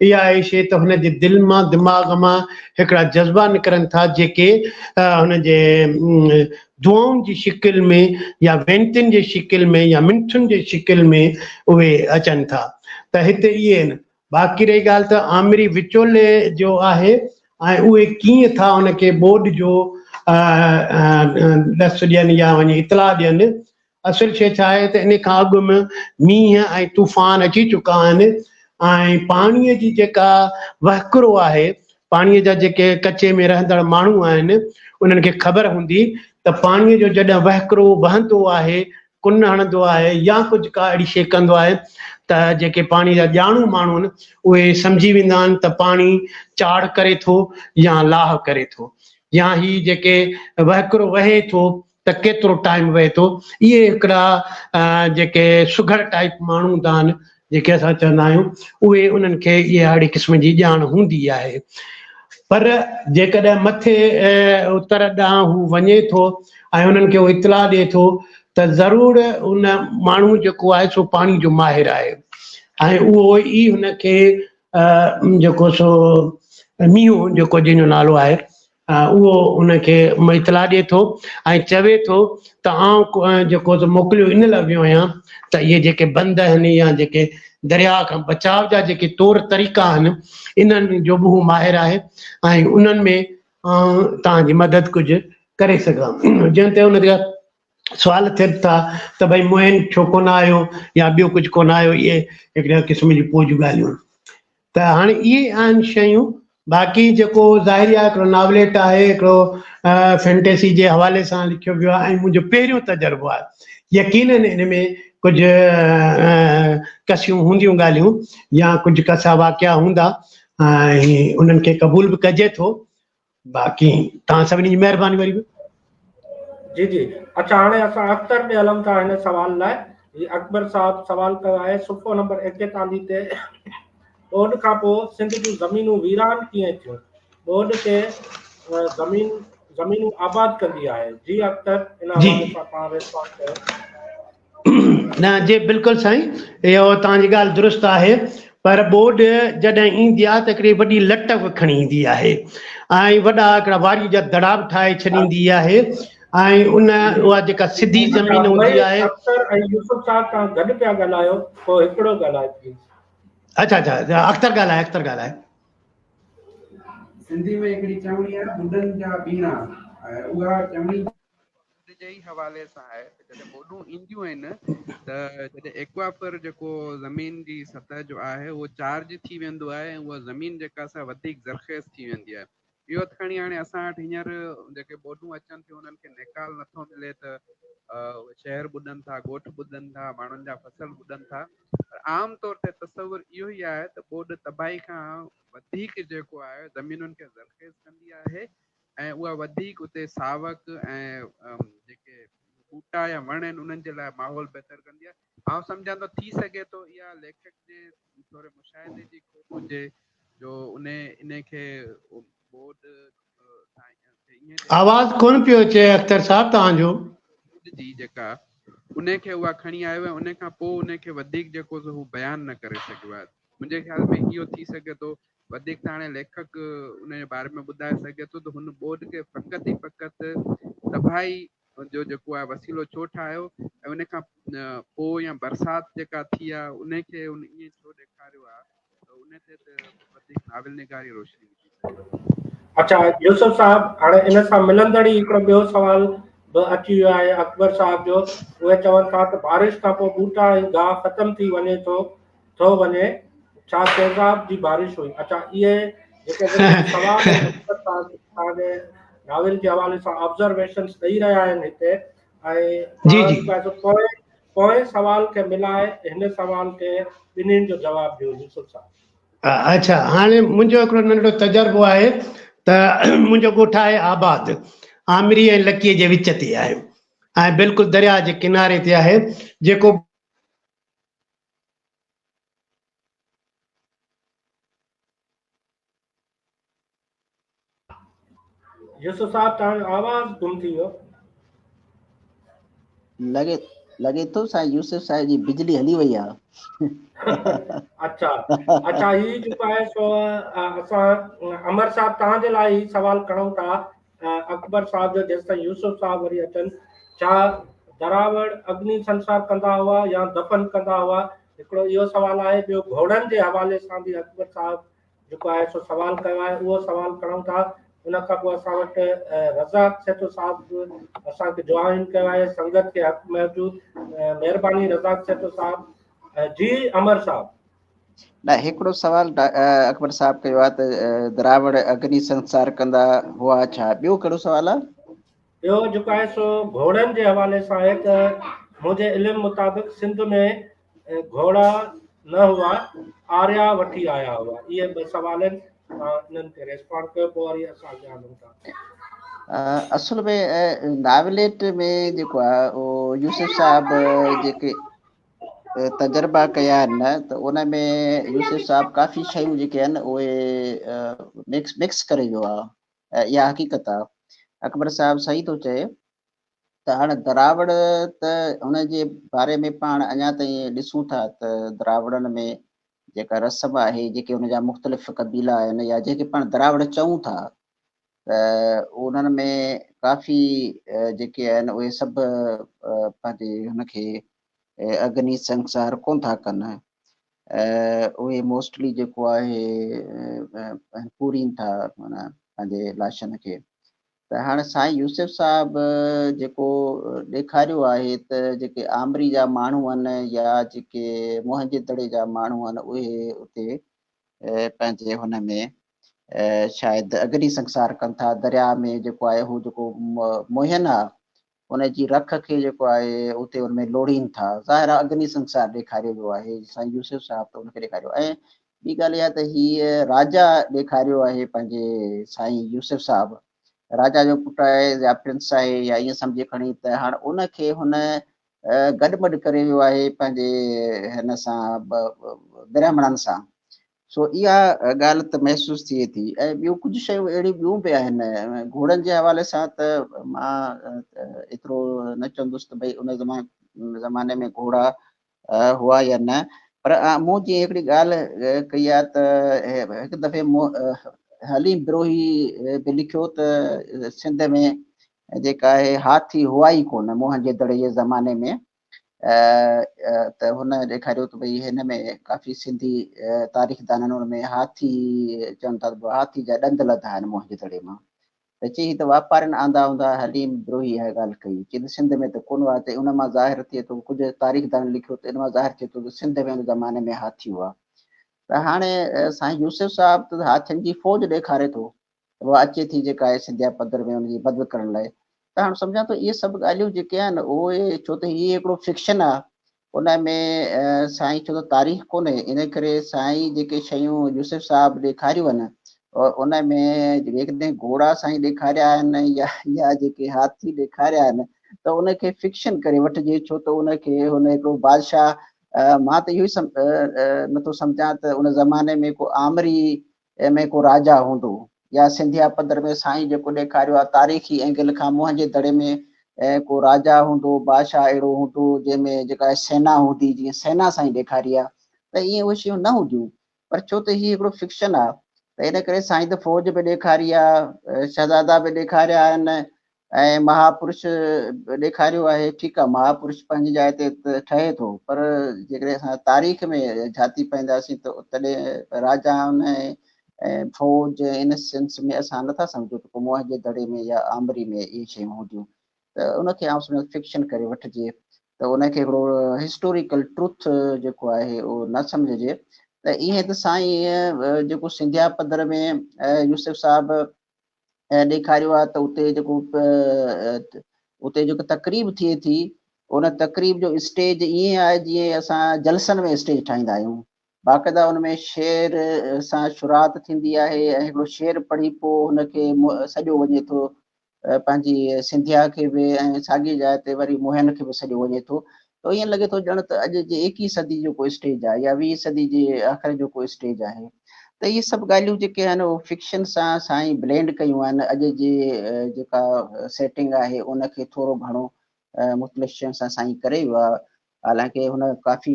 اها آهي شيء ته هن جي دل مان دماغ مان هڪڙا جذبا نڪرن ٿا جيڪي هن جي دعائن جي شڪل ۾ يا وينتين جي شڪل ۾ يا منٿن جي شڪل ۾ اهي اچن ٿا ته هتي اهي آهن. باقي رهي ڳالهه ته آمري وچولي جو آهي ۽ اهي ڪيئن ٿا ان کي ٻوڏ جو ڏس ڏين يا وڃي اطلاع ڏين. اصل شيء ڇا آهي ته ان کان اڳ ۾ مينهن ۽ طوفان اچي چڪا آهن ۽ پاڻيء جي جيڪا وهڪرو آهي، پاڻيء جا جيڪي ڪچي ۾ رهندڙ ماڻهو آهن، انهن کي خبر هوندي ته پاڻيء جو جڏهن وهڪرو وهندو آهي، ڪن هڻندو آهي يا ڪجهه ڪا اهڙي شيء ڪندو آهي ته جيڪي پاڻي جا ڄاڻو ماڻهو آهن اهي سمجهي ويندا آهن ته پاڻي چاڙهه ڪري ٿو يا لاهه ڪري ٿو يا هي جيڪي وهڪرو وهي ٿو ته ڪيترو ٽائيم وهي ٿو. اهي هڪڙا جيڪي سگهڙ ٽائيپ ماڻهو هوندا آهن جيڪي اسان چوندا آهيون اهي انهن کي اها اهڙي قسم جي ڄاڻ هوندي آهي. پر جيڪڏهن مٿي اتر ڏانهن هو وڃي ٿو ۽ انهن کي اهو اطلاع ڏئي ٿو ته ضرور ان ماڻهو جيڪو آهي سو پاڻي جو ماهر آهي ۽ اهو ئي هن کي جيڪو سو مينهن جيڪو جنهن جو نالو آهي اهو ان کي اطلاع ڏئي ٿو ۽ چوي ٿو ته آئون جيڪو سو موڪليو ان لاء ويو آهيان ته اهي جيڪي بند آهن يا جيڪي درياء کان بچاء جا جيڪي طور طريقا آهن انهن جو به هو ماهر آهي ۽ انهن ۾ آئون توهان جي مدد ڪجهه ڪري سگهان جنهن تي ان جا سوال ٿين ٿا ته ڀئي معين ڇو ڪونه آيو يا ٻيو ڪجهه ڪونه آيو اهي هڪڙي قسم جون پوء جون ڳالهيون ته هاڻي اهي آهن شيون باقي جيڪو ظاهري آهي هڪڙو ناوليٽ آهي هڪڙو فينٽيسي جي حوالي سان لکيو ويو آهي ۽ منهنجو پهريون تجربو آهي يقينن ان ۾ ڪجهه ڪسيون هونديون ڳالهيون يا ڪجهه ڪسا واقعا هوندا ۽ انهن کي قبول به ڪجي ٿو باقي توهان سڀني جي مهرباني وري به. جي جي اڇا هاڻي اسان اختر ڏي هلون ٿا هن سوال لاء هي اڪبر صاحب سوال ڪيو آهي صفحو نمبر 41 تي ٻوڏ کان پوء سنڌ جون زمينون ويران ڪيئن ٿيون ٻوڏ تي زمين زمينون آباد ڪندي آهي جي اختر ان حوالي سان توهان ريسپانس ڪيو. نه جي بلڪل سائين اهو توهان جي ڳالهه درست آهي پر ٻوڏ جڏهن ايندي آهي ته هڪڙي وڏي لٽ به کڻي ايندي آهي ۽ وڏا هڪڙا واري جا دڙا به ٺاهي ڇڏيندي آهي ۽ ان اها جيڪا سڌي زمين هوندي آهي. اختر ۽ يوسف صاحب توهان گڏ پيا ڳالهايو پوء هڪڙو ڳالهائي پليز. اڇا اڇا اختر ڳالهائي اختر ڳالهائي. سنڌي ۾ هڪڙي چوڻي آهي ٻڏن جا ٻيڻا اها چوڻي ٻوڏ جي ئي حوالي سان آهي ته جڏهن ٻوڏون اينديون آهن ته جڏهن ايڪوافر جيڪو زمين جي سطح جو آهي اهو چارج ٿي ويندو آهي ۽ اها زمين جيڪا سا وڌيڪ زرخيز ٿي ويندي آهي اهو ته کڻي هاڻي اسان وٽ هينئر جيڪي ٻوڏون اچن ٿيون انهن کي نيڪال نٿو ملي ته شهر ٻڏن ٿا ڳوٺ ٻڏن ٿا ماڻهن جا فصل ٻڏن ٿا پر عام طور تي تصور اهو ئي آهي ته ٻوڏ تباهي کان وڌيڪ جيڪو آهي زمينن کي زرخيز ڪندي آهي ۽ اها وڌيڪ اتي ساوڪ ۽ جيڪي ٻوٽا يا وڻ آهن انهن جي لاء ماحول بهتر ڪندي آهي. آئون سمجهان ٿو ٿي سگهي ٿو اها ليکڪ جي ٿوري مشاهدي جي کوٽ هجي جو انهي انهي کي ٻوڏ سان ائين ڏيکاريو. آواز ڪونه پيو اچي اختر صاحب توهان جو. ٻوڏ جي جيڪا انهي کي اها کڻي آيو ۽ انهي کان پوء انهي کي وڌيڪ جيڪو سو هو بيان نه ڪري سگهيو آهي. منهنجي خيال ۾ اهو ٿي سگهي ٿو وڌيڪ ته هاڻي ليکڪ ان جي باري ۾ ٻڌائي سگهي ٿو ته هن ٻوڏ کي فقط ئي فقط تباهي جو جيڪو آهي وسيلو ڇو ٺاهيو ۽ ان کان پوء يا برسات جيڪا ٿي آهي ان کي هن ائين ڇو ڏيکاريو آهي ته ان تي ته وڌيڪ ناول نگاري روشني وجهي سگهي ٿي. اڇا يوسف صاحب هاڻي ان سان ملندڙ ئي هڪڙو ٻيو سوال به اچي ويو آهي اڪبر صاحب جو اهي چون ٿا ته بارش کان پوء ٻوٽا ۽ گاهه ختم ٿي وڃي ٿو ٿو وڃي ڇا تيزاب جي بارش هئي اڇا اهي جيڪي سوال توهان جي ناول جي حوالي سان آبزرويشنز ڏئي رهيا آهن هتي ۽ جي جي پوئين پوئين سوال کي ملائي هن سوال کي ٻنهين جو جواب ڏيو يوسف صاحب. اڇا هاڻي منهنجو هڪڙو ننڍڙو تجربو آهي ته منهنجو ڳوٺ آهي آباد آمري ۽ لڪي جي وچ تي آهي ۽ بلڪل درياء جي ڪناري تي آهي جيڪو يوسف صاحب توهان جو آواز گم ٿي ويو. لڳي لڳي ٿو سائين يوسف صاحب جي بجلي هلي وئي آ. اڇا اڇا هي جيڪو آهي سو اسان امر صاحب توهان جي لاء هي سوال کڻون ٿا اڪبر صاحب جو جيستائين يوسف صاحب وري اچن ڇا دراوڙ اگني سنسار ڪندا هئا يا دفن ڪندا هئا هڪڙو اهو سوال آهي ٻيو گهوڙن جي حوالي سان به اڪبر صاحب جيڪو آهي سو سوال ڪيو آهي اهو سوال کڻون ٿا ان کان پوء اسان وٽ رزاق سهتو صاحب اسان کي جوائن ڪيو آهي سنگت کي حق موجود مهرباني رزاق سهتو صاحب جي امر صاحب. نه هڪڙو سوال اڪبر صاحب ڪيو آهي ته دراوڙ اگني سنسار ڪندا هئا ڇا؟ ٻيو ڪهڙو سوال آهي؟ ٻيو جيڪو آهي سو گهوڙن جي حوالي سان آهي ته منهنجي علم مطابق سنڌ ۾ گهوڙا نه هئا، آريا وٺي آيا هئا. اهي ٻه سوال آهن، توهان انهن تي ريسپانڊ ڪيو پوء وري اسان اڳيان هلون ٿا. اصل ۾ ناوليٽ ۾ جيڪو آهي اهو يوسف صاحب جيڪي تجربا ڪيا آهن نه ته ان ۾ يوسف صاحب ڪافي شيون جيڪي آهن اهي مڪس مڪس ڪري ويو آهي اها حقيقت آهي اڪبر صاحب صحيح ٿو چئي ته هاڻ دراوڙ ته ان جي باري ۾ پاڻ اڃا تائين ڏسون ٿا ته دراوڙن ۾ جيڪا رسم آهي جيڪي ان جا مختلف قبيلا آهن يا جنهن کي پاڻ دراوڙ چئون ٿا ته انهن ۾ ڪافي جيڪي آهن اهي سڀ پنهنجي هن کي اگني سنسار ڪون ٿا ڪن اهي موسٽلي جيڪو آهي پورين ٿا معنيٰ پنهنجي لاشن کي ته هاڻي سائين يوسف صاحب جيڪو ڏيکاريو آهي ته جيڪي آمري جا ماڻهو آهن يا جيڪي موهن جي دڙي جا ماڻهو آهن اهي اتي پنهنجي هن ۾ شايد اگني سنسار ڪن ٿا درياء ۾ جيڪو آهي هو جيڪو موهن آهي ان جي رک کي جيڪو آهي اتي ان ۾ لوڙهين ٿا ظاهر آهي اگني سنسار ڏيکاريو ويو آهي سائين يوسف صاحب ته ان کي ڏيکاريو ۽ ٻي ڳالهه اها ته هي راجا ڏيکاريو آهي پنهنجي سائين يوسف صاحب راجا جو پٽ آهي يا پرنس آهي يا ائين سمجهي کڻي ته هاڻ ان کي هن گڏ مڏ ڪري ويو آهي پنهنجي هن سان برهمڻن سان سو اها ڳالهه ته محسوس ٿئي ٿي ۽ ٻيون ڪجهه شيون اهڙيون ٻيون به آهن گهوڙن جي حوالي سان ته مان ايترو نه چوندس ته ڀئي ان زماني ۾ گهوڙا هئا يا نه پر مون جيئن هڪڙي ڳالهه ڪئي آهي ته هڪ دفعي حليم بروهي به لکيو ته سنڌ ۾ جيڪا آهي هاٿي هئا ئي ڪونه موهن جي دڙي جي زماني ۾ ته هن ڏيکاريو ته ڀئي هن ۾ ڪافي سنڌي تاريخدانن ان ۾ هاٿي چون ٿا ته هاٿي جا ڏند لڌا آهن موهن جي دڙي مان ته چي هي ته واپارين آندا هوندا حليم بروهي اها ڳالهه ڪئي چي ته سنڌ ۾ ته ڪونه هئا ته ان مان ظاهر ٿئي ٿو ڪجهه تاريخدانن لکيو ته ان مان ظاهر ٿئي ٿو ته سنڌ ۾ ان زماني ۾ هاٿي هئا ته هاڻي سائين يوسف صاحب ته هاٿين جي فوج ڏيکاري ٿو اها اچي ٿي جيڪا آهي سنڌيا پڌر ۾ ان جي مدد ڪرڻ لاء ته هاڻ سمجهان ٿو اهي سڀ ڳالهيون جيڪي آهن اهي ڇو ته هي هڪڙو فڪشن آهي ان ۾ سائين ڇو ته تاريخ ڪونهي ان ڪري سائين جيڪي شيون يوسف صاحب ڏيکاريون آهن ان ۾ جيڪڏهن گهوڙا سائين ڏيکاريا آهن يا يا جيڪي هاٿي ڏيکاريا آهن ته ان کي فڪشن ڪري وٺجي ڇو ته ان کي هن هڪڙو بادشاهه مان ته اهو ئي نٿو سمجهان ته ان زماني ۾ ڪو آمري ۾ ڪو راجا هوندو يا سنڌيا پڌر ۾ سائين جيڪو ڏيکاريو آهي تاريخي اينگل کان موهن جي دڙي ۾ ڪو راجا هوندو بادشاهه اهڙو هوندو جنهن ۾ جيڪا سينا هوندي جيئن سينا سائين ڏيکاري آهي ته ائين اهي شيون نه هونديون پر ڇو ته هي هڪڙو فڪشن آهي ته ان ڪري سائين ته فوج به ڏيکاري آهي شهزادا به ڏيکاريا آهن ۽ مهاپرش ڏيکاريو آهي ٺيڪ آهي مهاپرش پنهنجي جاء تي ٺهي ٿو پر جيڪڏهن اسان تاريخ ۾ جھاتي پائينداسين ته تڏهن راجائن ۽ فوج ان سينس ۾ اسان نٿا سمجھون ته ڪو موهن جي دڙي ۾ يا آمري ۾ اهي شيون هونديون ته ان کي آئون سمجھان فڪشن ڪري وٺجي ته ان کي هڪڙو هسٽوريڪل ٽروٿ جيڪو آهي اهو نه سمجھجي ته ائين ته سائين جيڪو سنڌيا پڌر ۾ يوسف صاحب ڏيکاريو آهي ته اتي جيڪو اتي جيڪو تقريب ٿئي ٿي ان تقريب جو اسٽيج ائين آهي جيئن اسان جلسن ۾ اسٽيج ٺاهيندا آهيون باقاعده ان ۾ شعر سان شروعات ٿيندي آهي ۽ هڪڙو شعر پڙهي پوء هن کي سڏيو وڃي ٿو پنهنجي سنڌيا کي به ۽ ساڳي جاء تي وري موهن کي به سڏيو وڃي ٿو ته ائين لڳي ٿو ڄڻ ته اڄ جي ايڪيهه صدي جو ڪو اسٽيج آهي يا ويهه صدي جي آخر جو ڪو اسٽيج آهي ته اهي سڀ ڳالهيون جيڪي آهن اهي فڪشن سان سائين بلينڊ ڪيون آهن اڄ جي جيڪا سيٽنگ آهي ان کي ٿورو گهڻو مختلف شين سان سائين ڪري ويو آهي حالانڪه هن ڪافي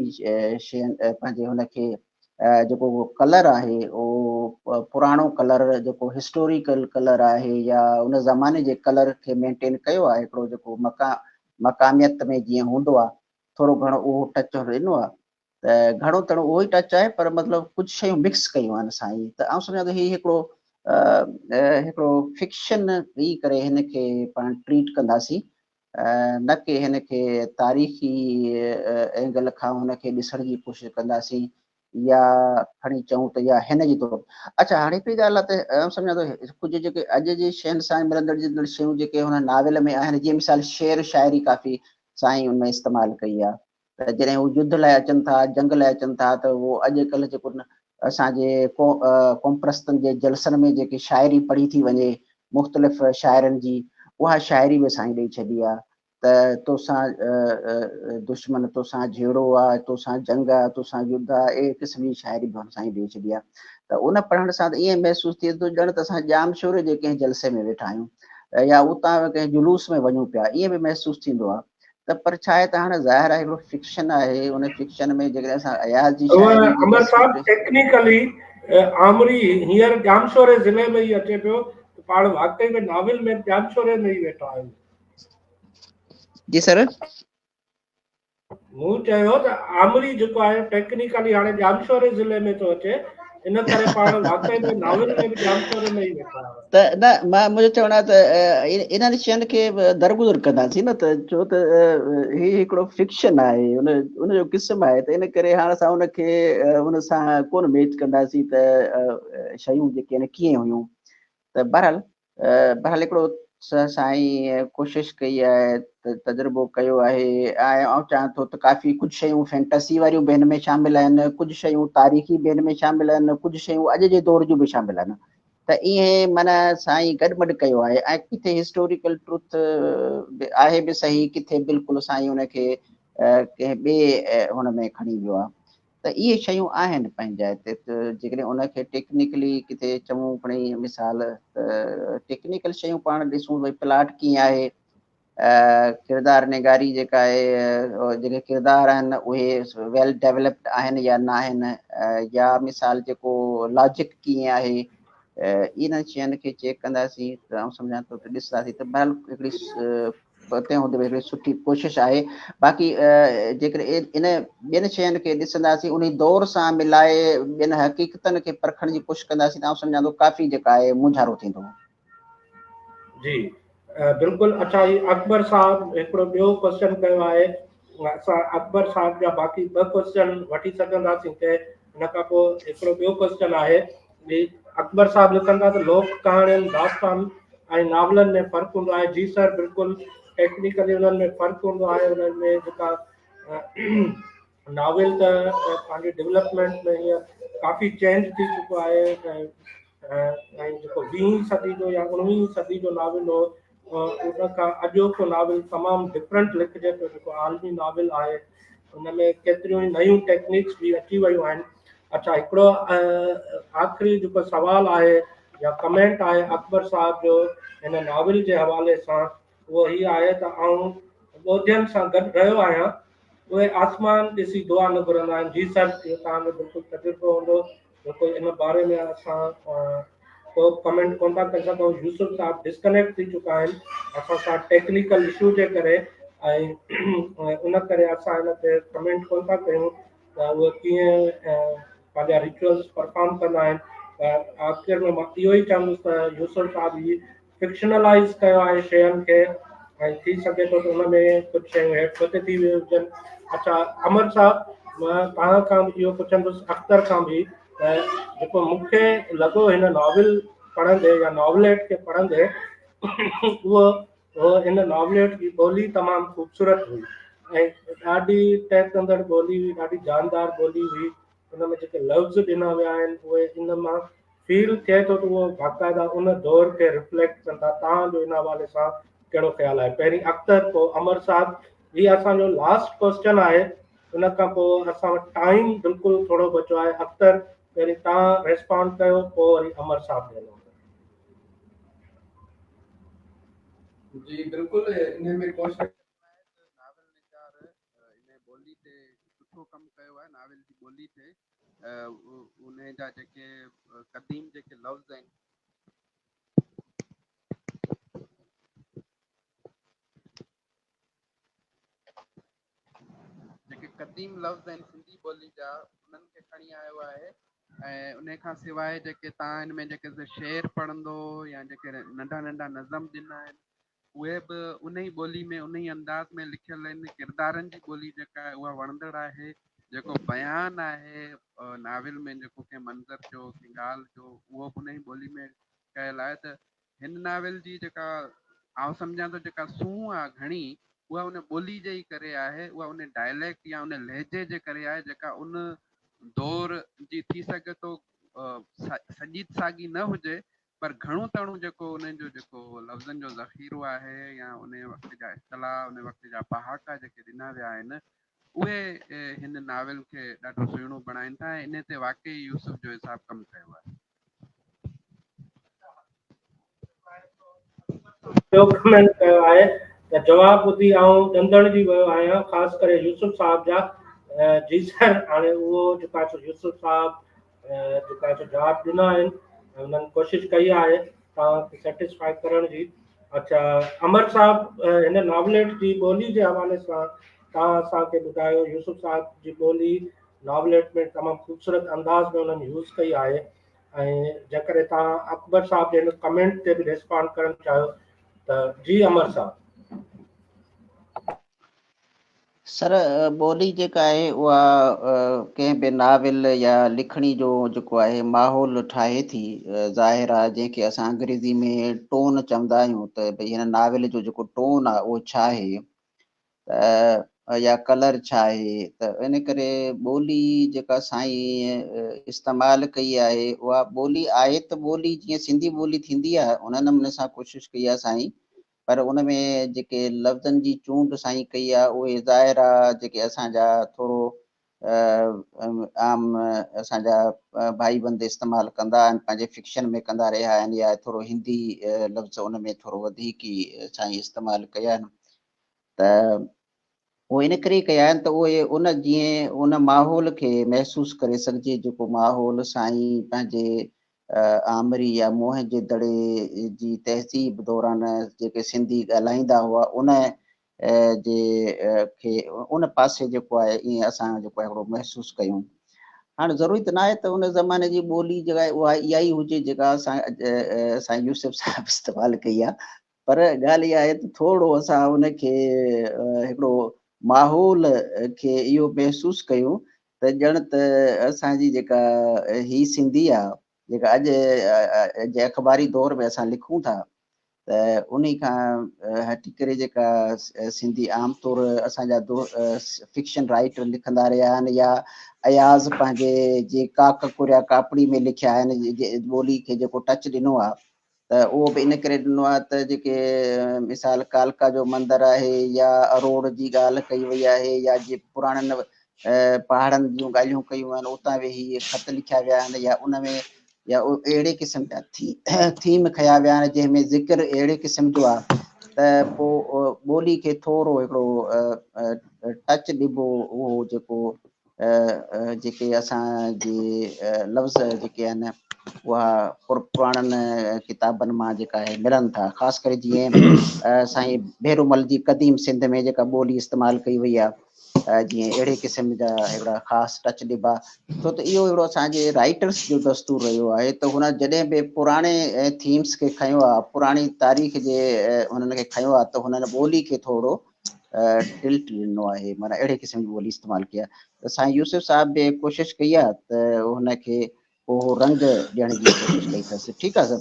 شين پنهنجي هن کي جيڪو ڪلر آهي اهو پراڻو ڪلر جيڪو هسٽوريڪل ڪلر آهي يا ان زماني جي ڪلر کي مينٽين ڪيو آهي هڪڙو جيڪو مڪان مقاميت ۾ جيئن هوندو آهي ٿورو گهڻو اهو ٽچ هن ڏنو آهي ته گهڻو تڻو اهو ئي ٽچ آهي پر مطلب ڪجهه شيون مڪس ڪيون آهن سائين ته آئون سمجهان ٿو هي هڪڙو هڪڙو فڪشن ئي ڪري هن کي پاڻ ٽريٽ ڪنداسين نه ڪي هن کي تاريخي اينگل کان هن کي ڏسڻ جي ڪوشش ڪنداسين. يا کڻي چئون ته يا هن جي دور. اڇا هاڻي هڪڙي ڳالهه آهي ته آئون سمجهان ٿو ڪجهه جيڪي اڄ جي شين سان ملندڙ جلندڙ شيون جيڪي هن ناول ۾ آهن، جيئن مثال شعر شاعري ڪافي سائين ان ۾ استعمال ڪئي آهي ته جڏهن هو يڌ لاء اچن ٿا، جنگ لاء اچن ٿا ته اهو اڄڪلهه جيڪو اسان جي قومپرستن جي جلسن ۾ جيڪي شاعري پڙهي ٿي وڃي مختلف شاعرن جي، اها شاعري به سائين ڏئي ڇڏي آهي ته توسان دشمن، توسان جهيڙو آ، توسان جنگ آ، توسان يڌ آ، اهڙي قسم جي شاعري به هن سائين ڏئي ڇڏي آ ته ان پڙهڻ سان ته ائين محسوس ٿئي ٿو ڄڻ ته اسان ڄامشوري جي ڪنهن جلسي ۾ ويٺا آهيون يا اتان ڪنهن جلوس ۾ وڃون پيا، ائين به محسوس ٿيندو آ ته پر ڇا آهي ته هاڻي ظاهر آهي هڪڙو فڪشن آهي، ان فڪشن ۾ جيڪڏهن اسان اياز جي شاعري جي امر صاحب ٽيڪنيڪلي آمري هينئر ڄامشوري ضلعي ۾ ئي اچي پيو ته پاڻ واقعي ۾ ناول ۾ ڄامشوري ۾ ئي ويٺا آهيون. جي سر. مون چيو ته آمري جيڪو آهي ٽيڪنيڪلي هاڻي ڄامشوري ضلعي ۾ ٿو اچي ان ڪري پاڻ واقعي ۾ ناول ۾ به ڄامشوري ۾ ئي ويٺا آهيون. ته نه مان منهنجو چوڻ آهي ته انهن شين کي درگذر ڪنداسين نه ته ڇو ته هي هڪڙو فڪشن آهي ان ان جو قسم آهي ته ان ڪري هاڻ اسان ان کي ان سان ڪونه ميچ ڪنداسين ته شيون جيڪي آهن ڪيئن هيون ته بهرحال بهرحال هڪڙو سائين ڪوشش ڪئي آهي ته تجربو ڪيو آهي ۽ آئون چاهيان ٿو ته ڪافي ڪجهه شيون فينٽسي واريون به هن ۾ شامل آهن، ڪجهه شيون تاريخي به هن ۾ شامل آهن، ڪجهه شيون اڄ جي دور جون به شامل آهن ته ائين معنيٰ سائين گڏ مڏ ڪيو آهي ۽ ڪٿي هسٽوريڪل ٽروٿ به آهي به صحيح ڪٿي بلڪل سائين ان کي ڪنهن ٻئي هن ۾ کڻي ويو آهي ته اهي شيون آهن پنهنجي جاء تي ته جيڪڏهن ان کي ٽيڪنيڪلي ڪٿي چئون کڻي مثال ته ٽيڪنيڪل شيون پاڻ ڏسون ڀئي پلاٽ ڪيئن آهي، ڪردار نگاري جيڪا آهي، جيڪي ڪردار آهن اهي ويل ڊيولپڊ آهن يا نه آهن، يا مثال جيڪو لاجڪ ڪيئن آهي، انهن شين کي چيڪ ڪنداسين ته آئون سمجهان ٿو ته ڏسنداسين ته بهرحال هڪڙي تنهن هوندي به هڪڙي سٺي ڪوشش آهي. باقي جيڪڏهن ان ٻين شين کي ڏسنداسين انهي دور سان ملائي ٻين حقيقتن کي پرکڻ جي ڪوشش ڪنداسين ته آئون سمجهان ٿو ڪافي جيڪا آهي مونجهارو ٿيندو. جي بلڪل. اڇا هي اڪبر صاحب هڪڙو ٻيو ڪوسچن ڪيو آهي، اسان اڪبر صاحب جا باقي ٻه ڪوسچن وٺي سگهنداسين ته ان کان پوء هڪڙو ٻيو ڪوسچن آهي. اڪبر صاحب لکن ٿا ته لوڪ ڪهاڻين، داستان ۽ ناولن ۾ فرق هوندو آهي. جي سر بلڪل ٽيڪنيڪلي انهن ۾ فرق هوندو آهي. انهن ۾ جيڪا ناول ته پنهنجي ڊولپمينٽ ۾ هينئر ڪافي چينج ٿي چڪو آهي ۽ جيڪو ويهين صدي جو يا اڻويهين صدي جو ناول هو ان کان اڄوڪو ناول تمام ڊفرنٽ لکجي پيو. جيڪو عالمي ناول آهي ان ۾ ڪيتريون ئي نيون ٽيڪنيڪس به اچي ويون آهن. اڇا هڪڙو آخري جيڪو سوال آهي يا ڪمينٽ آهي اڪبر صاحب جو هن ناول جي حوالي سان اهو هي آهي ته آئون ٻوڌين سان گڏ رهيو آهيان، اهي آسمان ڏسي دعا نه گهرندا آهن. جي سر اهو توهان جو بلڪل تجربو هوندو، بلڪل ان باري ۾ اسان ڪو ڪمينٽ ڪون ٿا ڪري سگهون. يوسف صاحب ڊسڪنيڪٽ ٿي چڪا آهن اسان سان ٽيڪنيڪل اشو جي ڪري ۽ ان ڪري اسان ان تي ڪمينٽ ڪون ٿا ڪيون ته اهي ڪيئن پنهنجا رچوئلس پرفارم ڪندا آهن. پر آخر ۾ مان اهو ئي چوندس ته يوسف صاحب هي فڪشنلائز ڪيو آهي شين کي ۽ ٿي سگهي ٿو ته ان ۾ ڪجهه شيون هيٺ مٿي ٿي ويون هجن. اڇا امر صاحب مان توهان کان به اهو پڇندس اختر کان به ته جيڪو مون کي لڳو هن ناول پڙهندي يا ناوليٽ کي پڙهندي اهو هو هن ناوليٽ جي ٻولي تمام خوبصورت هئي ۽ ڏاڍي ٽهڪندڙ ٻولي هئي، ڏاڍي جاندار ٻولي هئي. ان ۾ جيڪي لفظ ڏنا ويا آهن اهي ان مان فيل ٿئي ٿو ته اهو باقاعده ان دور کي رفليڪٽ ڪن ٿا. توهان جو ان حوالي سان ڪهڙو خيال آهي؟ پهرين اختر پوء امر صاحب. هي اسان جو لاسٽ ڪوسچن آهي، ان کان پوء اسان وٽ ٽائيم بلڪل ٿورو بچو آهي. اختر پهرين توهان ريسپانڊ ڪيو پوء وري امر صاحب ڏي هلون. جي بلڪل انهي ۾ ڪو شڪ ناهي ته ناول نگار انهي ٻولي تي سٺو ڪم ڪيو آهي. ناول جي ٻولي تي انهي جا جيڪي قديم جيڪي لفظ آهن، جيڪي قديم لفظ آهن سنڌي ٻولي جا انهن کي کڻي آيو آهي ۽ انهي کان سواء جيڪي تان هن ۾ جيڪي شعر پڙهندو يا جيڪي ننڍا ننڍا نظم ڏنا آهن اهي به انهي ٻولي ۾ انهي انداز ۾ لکيل آهن. ڪردارن جي ٻولي جيڪا آهي اها وڻندڙ آهي. جيڪو بيان آهي ناول ۾ جيڪو ڪنهن منظر جو ڪنهن ڳالهه جو اهو به ان ئي ٻولي ۾ ڪيل آهي ته هن ناول جي جيڪا آئون سمجهان ٿو جيڪا سونهن آهي گهڻي اها ان ٻولي جي ئي ڪري آهي اها ان ڊائليڪٽ يا ان لهجي جي ڪري آهي جيڪا ان دور جي ٿي سگهي ٿو سڄي ساڳي نه هجي پر گهڻو تڻو جيڪو انهن جو جيڪو لفظن جو ذخيرو آهي يا ان وقت جا اصطلاح ان وقت جا پهاڪا جيڪي ڏنا ويا آهن اهي هن ناول کي ڏاڍو سهڻو بڻائين ٿا ۽ انهي تي واقعي يوسف جويي صاحب ڪم ڪيو آهي. ٻيو ڪمينٽ ڪيو آهي ته جواب ٻڌي آئون ڏندڻجي ويو آهيان خاص ڪري يوسف صاحب جا جي سر هاڻي اهو جيڪو آهي سو يوسف صاحب جيڪو آهي سو جواب ڏنا آهن ۽ انهن ڪوشش ڪئي آهي توهان کي سيٽسفائي ڪرڻ جي اڇا امر صاحب هن ناوليٽ جي ٻولي جي حوالي سان توهان اسان کي ٻڌايو يوسف صاحب جي ٻولي ناوليٽ ۾ تمام خوبصورت انداز ۾ انهن يوز ڪئي آهي ۽ جيڪڏهن توهان اڪبر صاحب جي هن ڪمينٽ تي به ريسپانڊ ڪرڻ چاهيو ته جي امر صاحب. سر ٻولي جيڪا آهي اها ڪنهن به ناول يا لکڻي جو جيڪو آهي ماحول ٺاهي ٿي ظاهر آهي جنهن کي اسان انگريزي ۾ ٽون چوندا آهيون ته ڀئي هن ناول جو جيڪو ٽون آهي اهو ڇا آهي ته يا ڪلر ڇا آهي ته ان ڪري ٻولي جيڪا سائين استعمال ڪئي آهي اها ٻولي آهي ته ٻولي جيئن سنڌي ٻولي ٿيندي آهي ان نموني سان ڪوشش ڪئي آهي سائين پر ان ۾ جيڪي لفظن جي چونڊ سائين ڪئي آ اهي ظاهر آ جيڪي اسان جا ٿورو عام اسان جا ڀائي بند استعمال ڪندا آهن پنهنجي فڪشن ۾ ڪندا رهيا آهن يا ٿورو هندي لفظ ان ۾ ٿورو وڌيڪ ئي سائين استعمال ڪيا آهن ته اهي ان ڪري ڪيا آهن ته اهي ان جيئن ان ماحول کي محسوس ڪري سگهجي جيڪو ماحول سائين پنهنجي آمري يا موهن جي دڙي جي تهذيب دوران جيڪي سنڌي ڳالهائيندا هئا ان جي کي ان پاسي جيڪو آهي ائين اسان جيڪو آهي هڪڙو محسوس ڪيون هاڻ ضروري ته ناهي ته ان زماني جي ٻولي جيڪا اها اها ئي هجي جيڪا اسان سائين يوسف صاحب استعمال ڪئي آهي پر ڳالهه اها آهي ته ٿورو اسان ان کي هڪڙو ماحول کي اهو محسوس ڪيون ته ڄڻ ته اسان جي جيڪا هي سنڌي آ جيڪا اڄ جي اخباري دور ۾ اسان لکون ٿا ته انهي کان هٽي ڪري جيڪا سنڌي عام طور اسان جا فڪشن رائيٽر لکندا رهيا آهن يا اياز پنهنجي جي ڪاڪ ڪوريا ڪاپڙي ۾ لکيا آهن ٻولي کي جيڪو ٽچ ڏنو آ ته اهو به ان ڪري ڏنو آهي ته جيڪي مثال ڪالڪا جو مندر آهي يا اروڙ جي ڳالهه ڪئي وئي آهي يا جي پراڻن پهاڙن جون ڳالهيون ڪيون آهن اتان ويهي خط لکيا ويا آهن يا ان ۾ يا اهڙي قسم جا ٿيم کنيا ويا آهن جنهن ۾ ذڪر اهڙي قسم جو آهي ته پوء ٻولي کي ٿورو هڪڙو ٽچ ڏبو اهو جيڪو جيڪي اسان جي لفظ جيڪي آهن اها پراڻن ڪتابن مان جيڪا آهي ملن ٿا خاص ڪري جيئن سائين ڀيرومل جي قديم سنڌ ۾ جيڪا ٻولي استعمال ڪئي وئي آهي جيئن اهڙي قسم جا هڪڙا خاص ٽچ ڏبا ڇو ته اهو هڪڙو اسان جي رائٽرس جو دستور رهيو آهي ته هن جڏهن به پراڻي ٿيمس کي کنيو آهي پراڻي تاريخ جي هنن کي کنيو آهي ته هنن ٻولي کي ٿورو ٽلٽ ڏنو آهي معنيٰ اهڙي قسم جي ٻولي استعمال ڪئي آهي ته سائين يوسف صاحب به ڪوشش ڪئي آهي ته هن کي اهو رنگ ڏيڻ جي ڪوشش ڪئي اٿس ٺيڪ آهي سر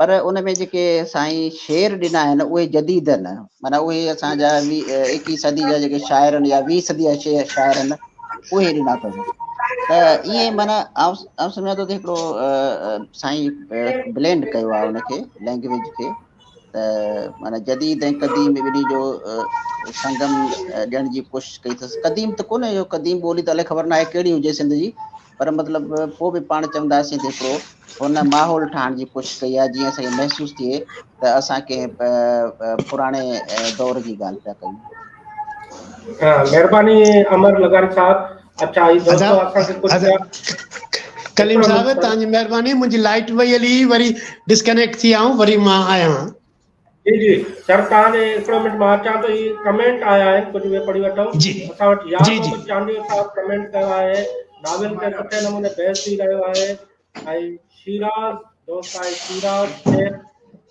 پر ان ۾ جيڪي سائين شعر ڏنا آهن اهي جديد آهن معنيٰ اهي اسان جا ايڪيهه صدي جا جيڪي شاعر آهن يا ويهه صدي جا شاعر آهن اهي ڏنا اٿس ته ائين معنيٰ آئون سمجهان ٿو ته هڪڙو سائين بلينڊ ڪيو آهي ان کي لينگويج کي ته معنيٰ جديد ۽ قديم ٻنهي جو سنگم ڏيڻ جي ڪوشش ڪئي اٿس. قديم ته ڪونهي جو قديم ٻولي ته الائي خبر ناهي ڪهڙي هجي سنڌ جي پر مطلب پوء به پاڻ چونداسين ته هڪڙو هن ماحول ٺاهڻ جي ڪوشش ڪئي آهي جيئن اسان کي محسوس ٿئي ته اسان ڪنهن پراڻي دور جي ڳالهه پيا ڪيون. مهرباني امر لغاري صاحب. اڇا هي دوستو اسان کي ڪجهه ڪليم صاحب توهان جي مهرباني منهنجي لائٽ وئي هلي وري ڊسڪنيڪٽ ٿي آئون وري مان آيان. جي جي سر توهان جي هڪڙو منٽ مان اچان ٿو هي ڪمينٽ آيا آهن ڪجهه اهي پڙهي وٺون اسان وٽ يار محمد چانڊيو صاحب ڪمينٽ ڪيو آهي ناول تي سٺي نموني بحث ٿي رهيو آهي ۽ شيراز دوست آهي شيراز شيخ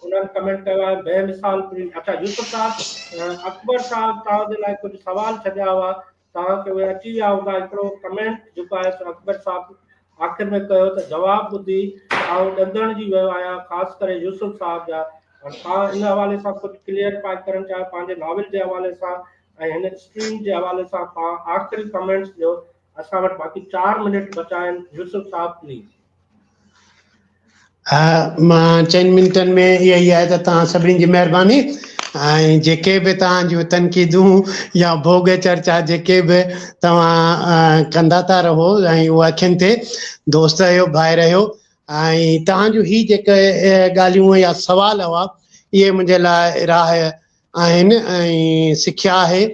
انهن ڪمينٽ ڪيو آهي بي مثال اڇا يوسف صاحب اڪبر صاحب توهان جي لاء ڪجهه سوال ڇڏيا هئا. توهان کي اهي اچي ويا هوندا. هڪڙو ڪمينٽ جيڪو آهي سو اڪبر صاحب آخر ۾ ڪيو ته جواب ٻڌي آئون ڏندڻجي ويو آهيان خاص ڪري يوسف صاحب جا. هاڻ توهان ان حوالي سان ڪجهه ڪليئرفائي ڪرڻ چاهيو پنهنجي ناول جي حوالي سان ۽ هن اسٽريم جي حوالي سان توهان آخري ڪمينٽس ڏيو. اسان وٽ باقي چار منٽ بچا آهن يوسف صاحب پليز. ها مان چئن منٽن ۾ اها ئي آهي ته توهان سڀني جي مهرباني ۽ جيڪي به توهان جون تنقيدون يا ڀوڳ چرچا جيڪي به توهان ڪندا ٿا رهو ۽ اهو اکين تي دوست رهيو ڀائر رهيو ۽ توهان جون هي جيڪي ڳالهيون يا سوال هئا اهي منهنجي لاء راهه آهن ۽ سکيا آهي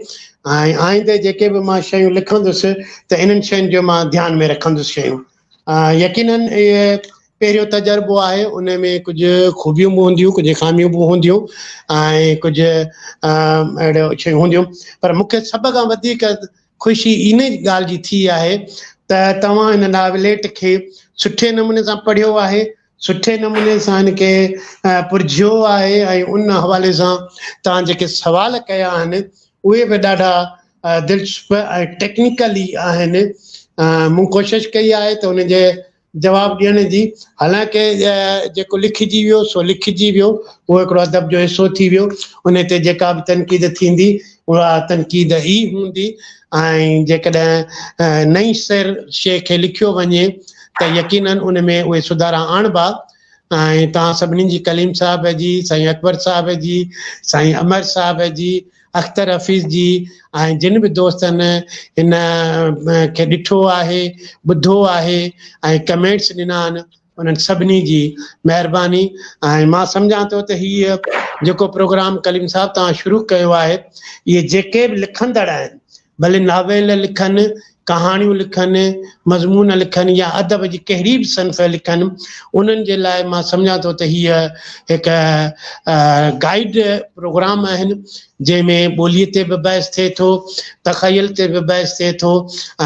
۽ آئنده جيڪي به مان شيون لکندس ته انهن شين جو مان ڌيان ۾ رکندس شيون يقينن اهي پهريون تجربو آهي ان ۾ ڪجهه خوبيون به هونديون ڪجهه خاميون به هونديون ۽ ڪجهه اهڙيون شيون هونديون پر مون کي سڀ کان وڌيڪ خوشي ان ڳالهه جي ٿي آهي ته توهان هن ناوليٽ کي سٺي نموني سان پڙهيو آهي سٺي نموني سان هن کي پرجهيو آهي ۽ ان حوالي سان توهان جيڪي سوال ڪيا آهن اهي به ڏاڍا دلچسپ ۽ ٽيڪنيڪلي آهن. مون ڪوشش ڪئي آهي ته ان جي جواب ڏيڻ جي، حالانڪه جيڪو لکجي ويو سو لکجي ويو، اهو هڪڙو ادب جو حصو ٿي ويو، ان تي جيڪا به تنقيد ٿيندي اها تنقيد ئي هوندي ۽ جيڪڏهن نئين سر شيء کي لکيو وڃي ته يقيناً ان ۾ اهي سڌارا آڻبا ۽ توهان سڀني جي ڪليم صاحب جي، سائين اڪبر صاحب جي، سائين امر صاحب جي، اختر حفيظ جي ۽ جن به دوستن هن کي ڏٺو آهي، ٻڌو آهي ۽ ڪمينٽس ڏنا آهن انهن سڀني جي مهرباني ۽ مان سمجهان ٿو ته هي جيڪو پروگرام ڪليم صاحب توهان شروع ڪيو آهي اهي جيڪي به لکندڙ آهن ڀلي ناول لکن، ڪهاڻيون لکن، مضمون لکن يا ادب جي ڪهڙي به صنف لکن انهن جي لاء مان سمجهان ٿو ته هيء هڪ گائيڊ پروگرام آهن جنهن ۾ ٻوليء تي به بحث ٿئي ٿو، تخيل تي به بحث ٿئي ٿو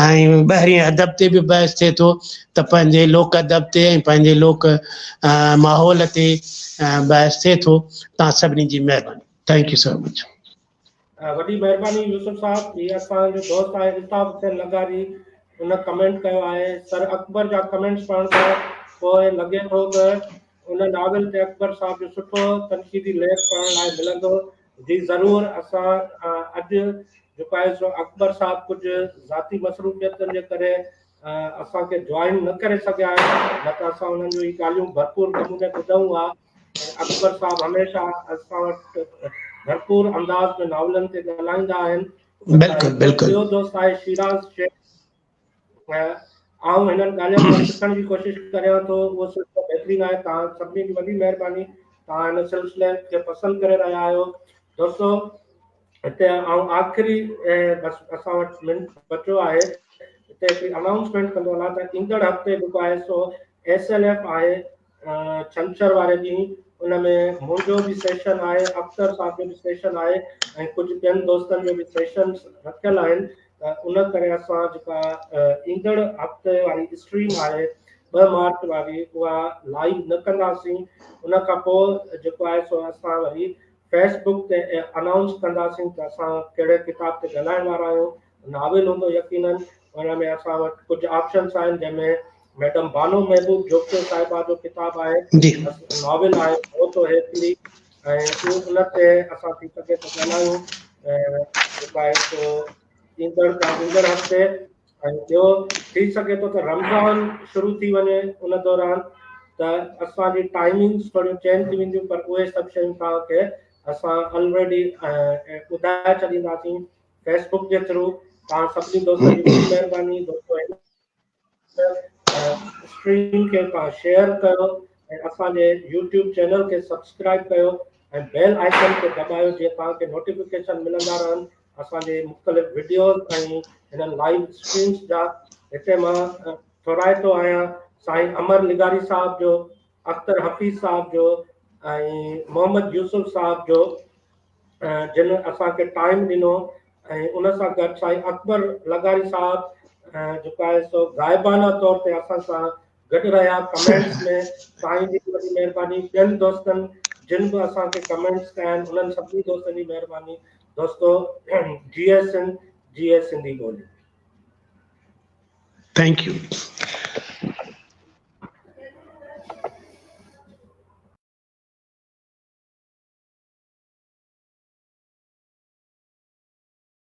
۽ ٻاهرين ادب تي به بحث ٿئي ٿو ته پنهنجي لوڪ ادب تي ۽ پنهنجي لوڪ ماحول تي بحث ٿئي ٿو. توهان سڀني جي مهرباني. Thank you so much. وڏي مهرباني يوسف صاحب هي اسان جو دوست آهي الطاف حسين لغاري ان ڪمينٽ ڪيو آهي سر اڪبر جا ڪمينٽس پڙهڻ کان پوء لڳي ٿو ته ان ناول تي اڪبر صاحب جو سٺو تنقيدي ليک پڙهڻ لاء ملندو جي ضرور اسان اڄ جيڪو آهي سو اڪبر صاحب ڪجهه ذاتي مصروفيتن جي ڪري اسان کي جوائن نه ڪري سگهيا آهن نه ته اسان انهن جون هي ڳالهيون ڀرپور نموني ٻڌون ها ۽ اڪبر صاحب هميشه اسان وٽ ڀرپور انداز ۾ ناولن تي ڳالهائيندا آهن. بلڪل بلڪل. ٻيو دوست آهي شيراز شيخ آئون هنن ڳالهين مان سکڻ جي ڪوشش ڪريان ٿو اهو سلسلو بهترين آهي توهان سڀني جي وڏي مهرباني توهان هن سلسلي کي پسند ڪري رهيا آهيو دوستو هتي آئون آخري بس اسان وٽ منٽ بچو آهي هتي هڪڙي انائونسمينٽ ڪندو هلان ته ايندڙ هفتي جيڪو آهي سو ايس ايل ايف آهي ڇنڇر واري ڏينهن ان ۾ منهنجو به سيشن آهي اختر صاحب جو به سيشن آهي ۽ ڪجهه ٻين دوستن جو به سيشن رکيل آهن ته ان ڪري اسان جيڪا ايندڙ هفتي واري اسٽريم آهي 2 مارچ واري اها لائيو نه ڪنداسين ان کان پوء جيڪو آهي سو اسان وري فيس بڪ تي انائونس ڪنداسين ته اسان ڪهڙي ڪتاب تي ڳالهائڻ وارا آهيون. ناول هوندو يقينن ان ۾ اسان وٽ ڪجهه آپشنس آهن جنهن ۾ ميڊم بانو محبوب جوکيو صاحبه جو ڪتاب آهي ناول آهي هو تو هيڪلي ۽ ان تي اسان ٿي سگهي ته ڳالهايون جيڪو آهي سو ايندڙ کان ايندڙ هفتي ۽ ٻيو ٿي سگهي ٿو ته رمضان شروع ٿي وڃي ان دوران ته اسان جي ٽائمنگس ٿوريون چينج ٿي وينديون پر اهي سڀ شيون توهان کي اسان الريڊي ٻڌائي ڇڏينداسين فيس بڪ جي ٿرو. توهان سڀني دوستن جي وڏي مهرباني. دوستو هن اسٽريم کي توهان شيئر ڪيو ۽ اسان جي يوٽيوب چينل کي سبسڪرائب ڪيو ۽ بيل آئيڪن کي دٻايو جيئن توهان کي نوٽيفڪيشن ملندا رهن اسان جي مختلف وڊيوز ۽ هنن لائيو اسٽريمز جا. هتي مان ٿورائتو آهيان سائين امر لغاري صاحب جو، اختر حفيظ صاحب جو ۽ محمد يوسف صاحب جو جن اسان کي ٽائيم ڏنو ۽ ان سان گڏ سائين اڪبر لغاري صاحب جيڪو آهي سو غائبانه طور تي اسان سان گڏ رهيا ڪمينٽس ۾ سائين جي وڏي مهرباني ٻين دوستن جن به اسان کي ڪمينٽس ڪيا آهن انهن سڀني دوستن جي مهرباني. دوستو جي ايس سنڌ جيئي سنڌي ٻولي. Thank you.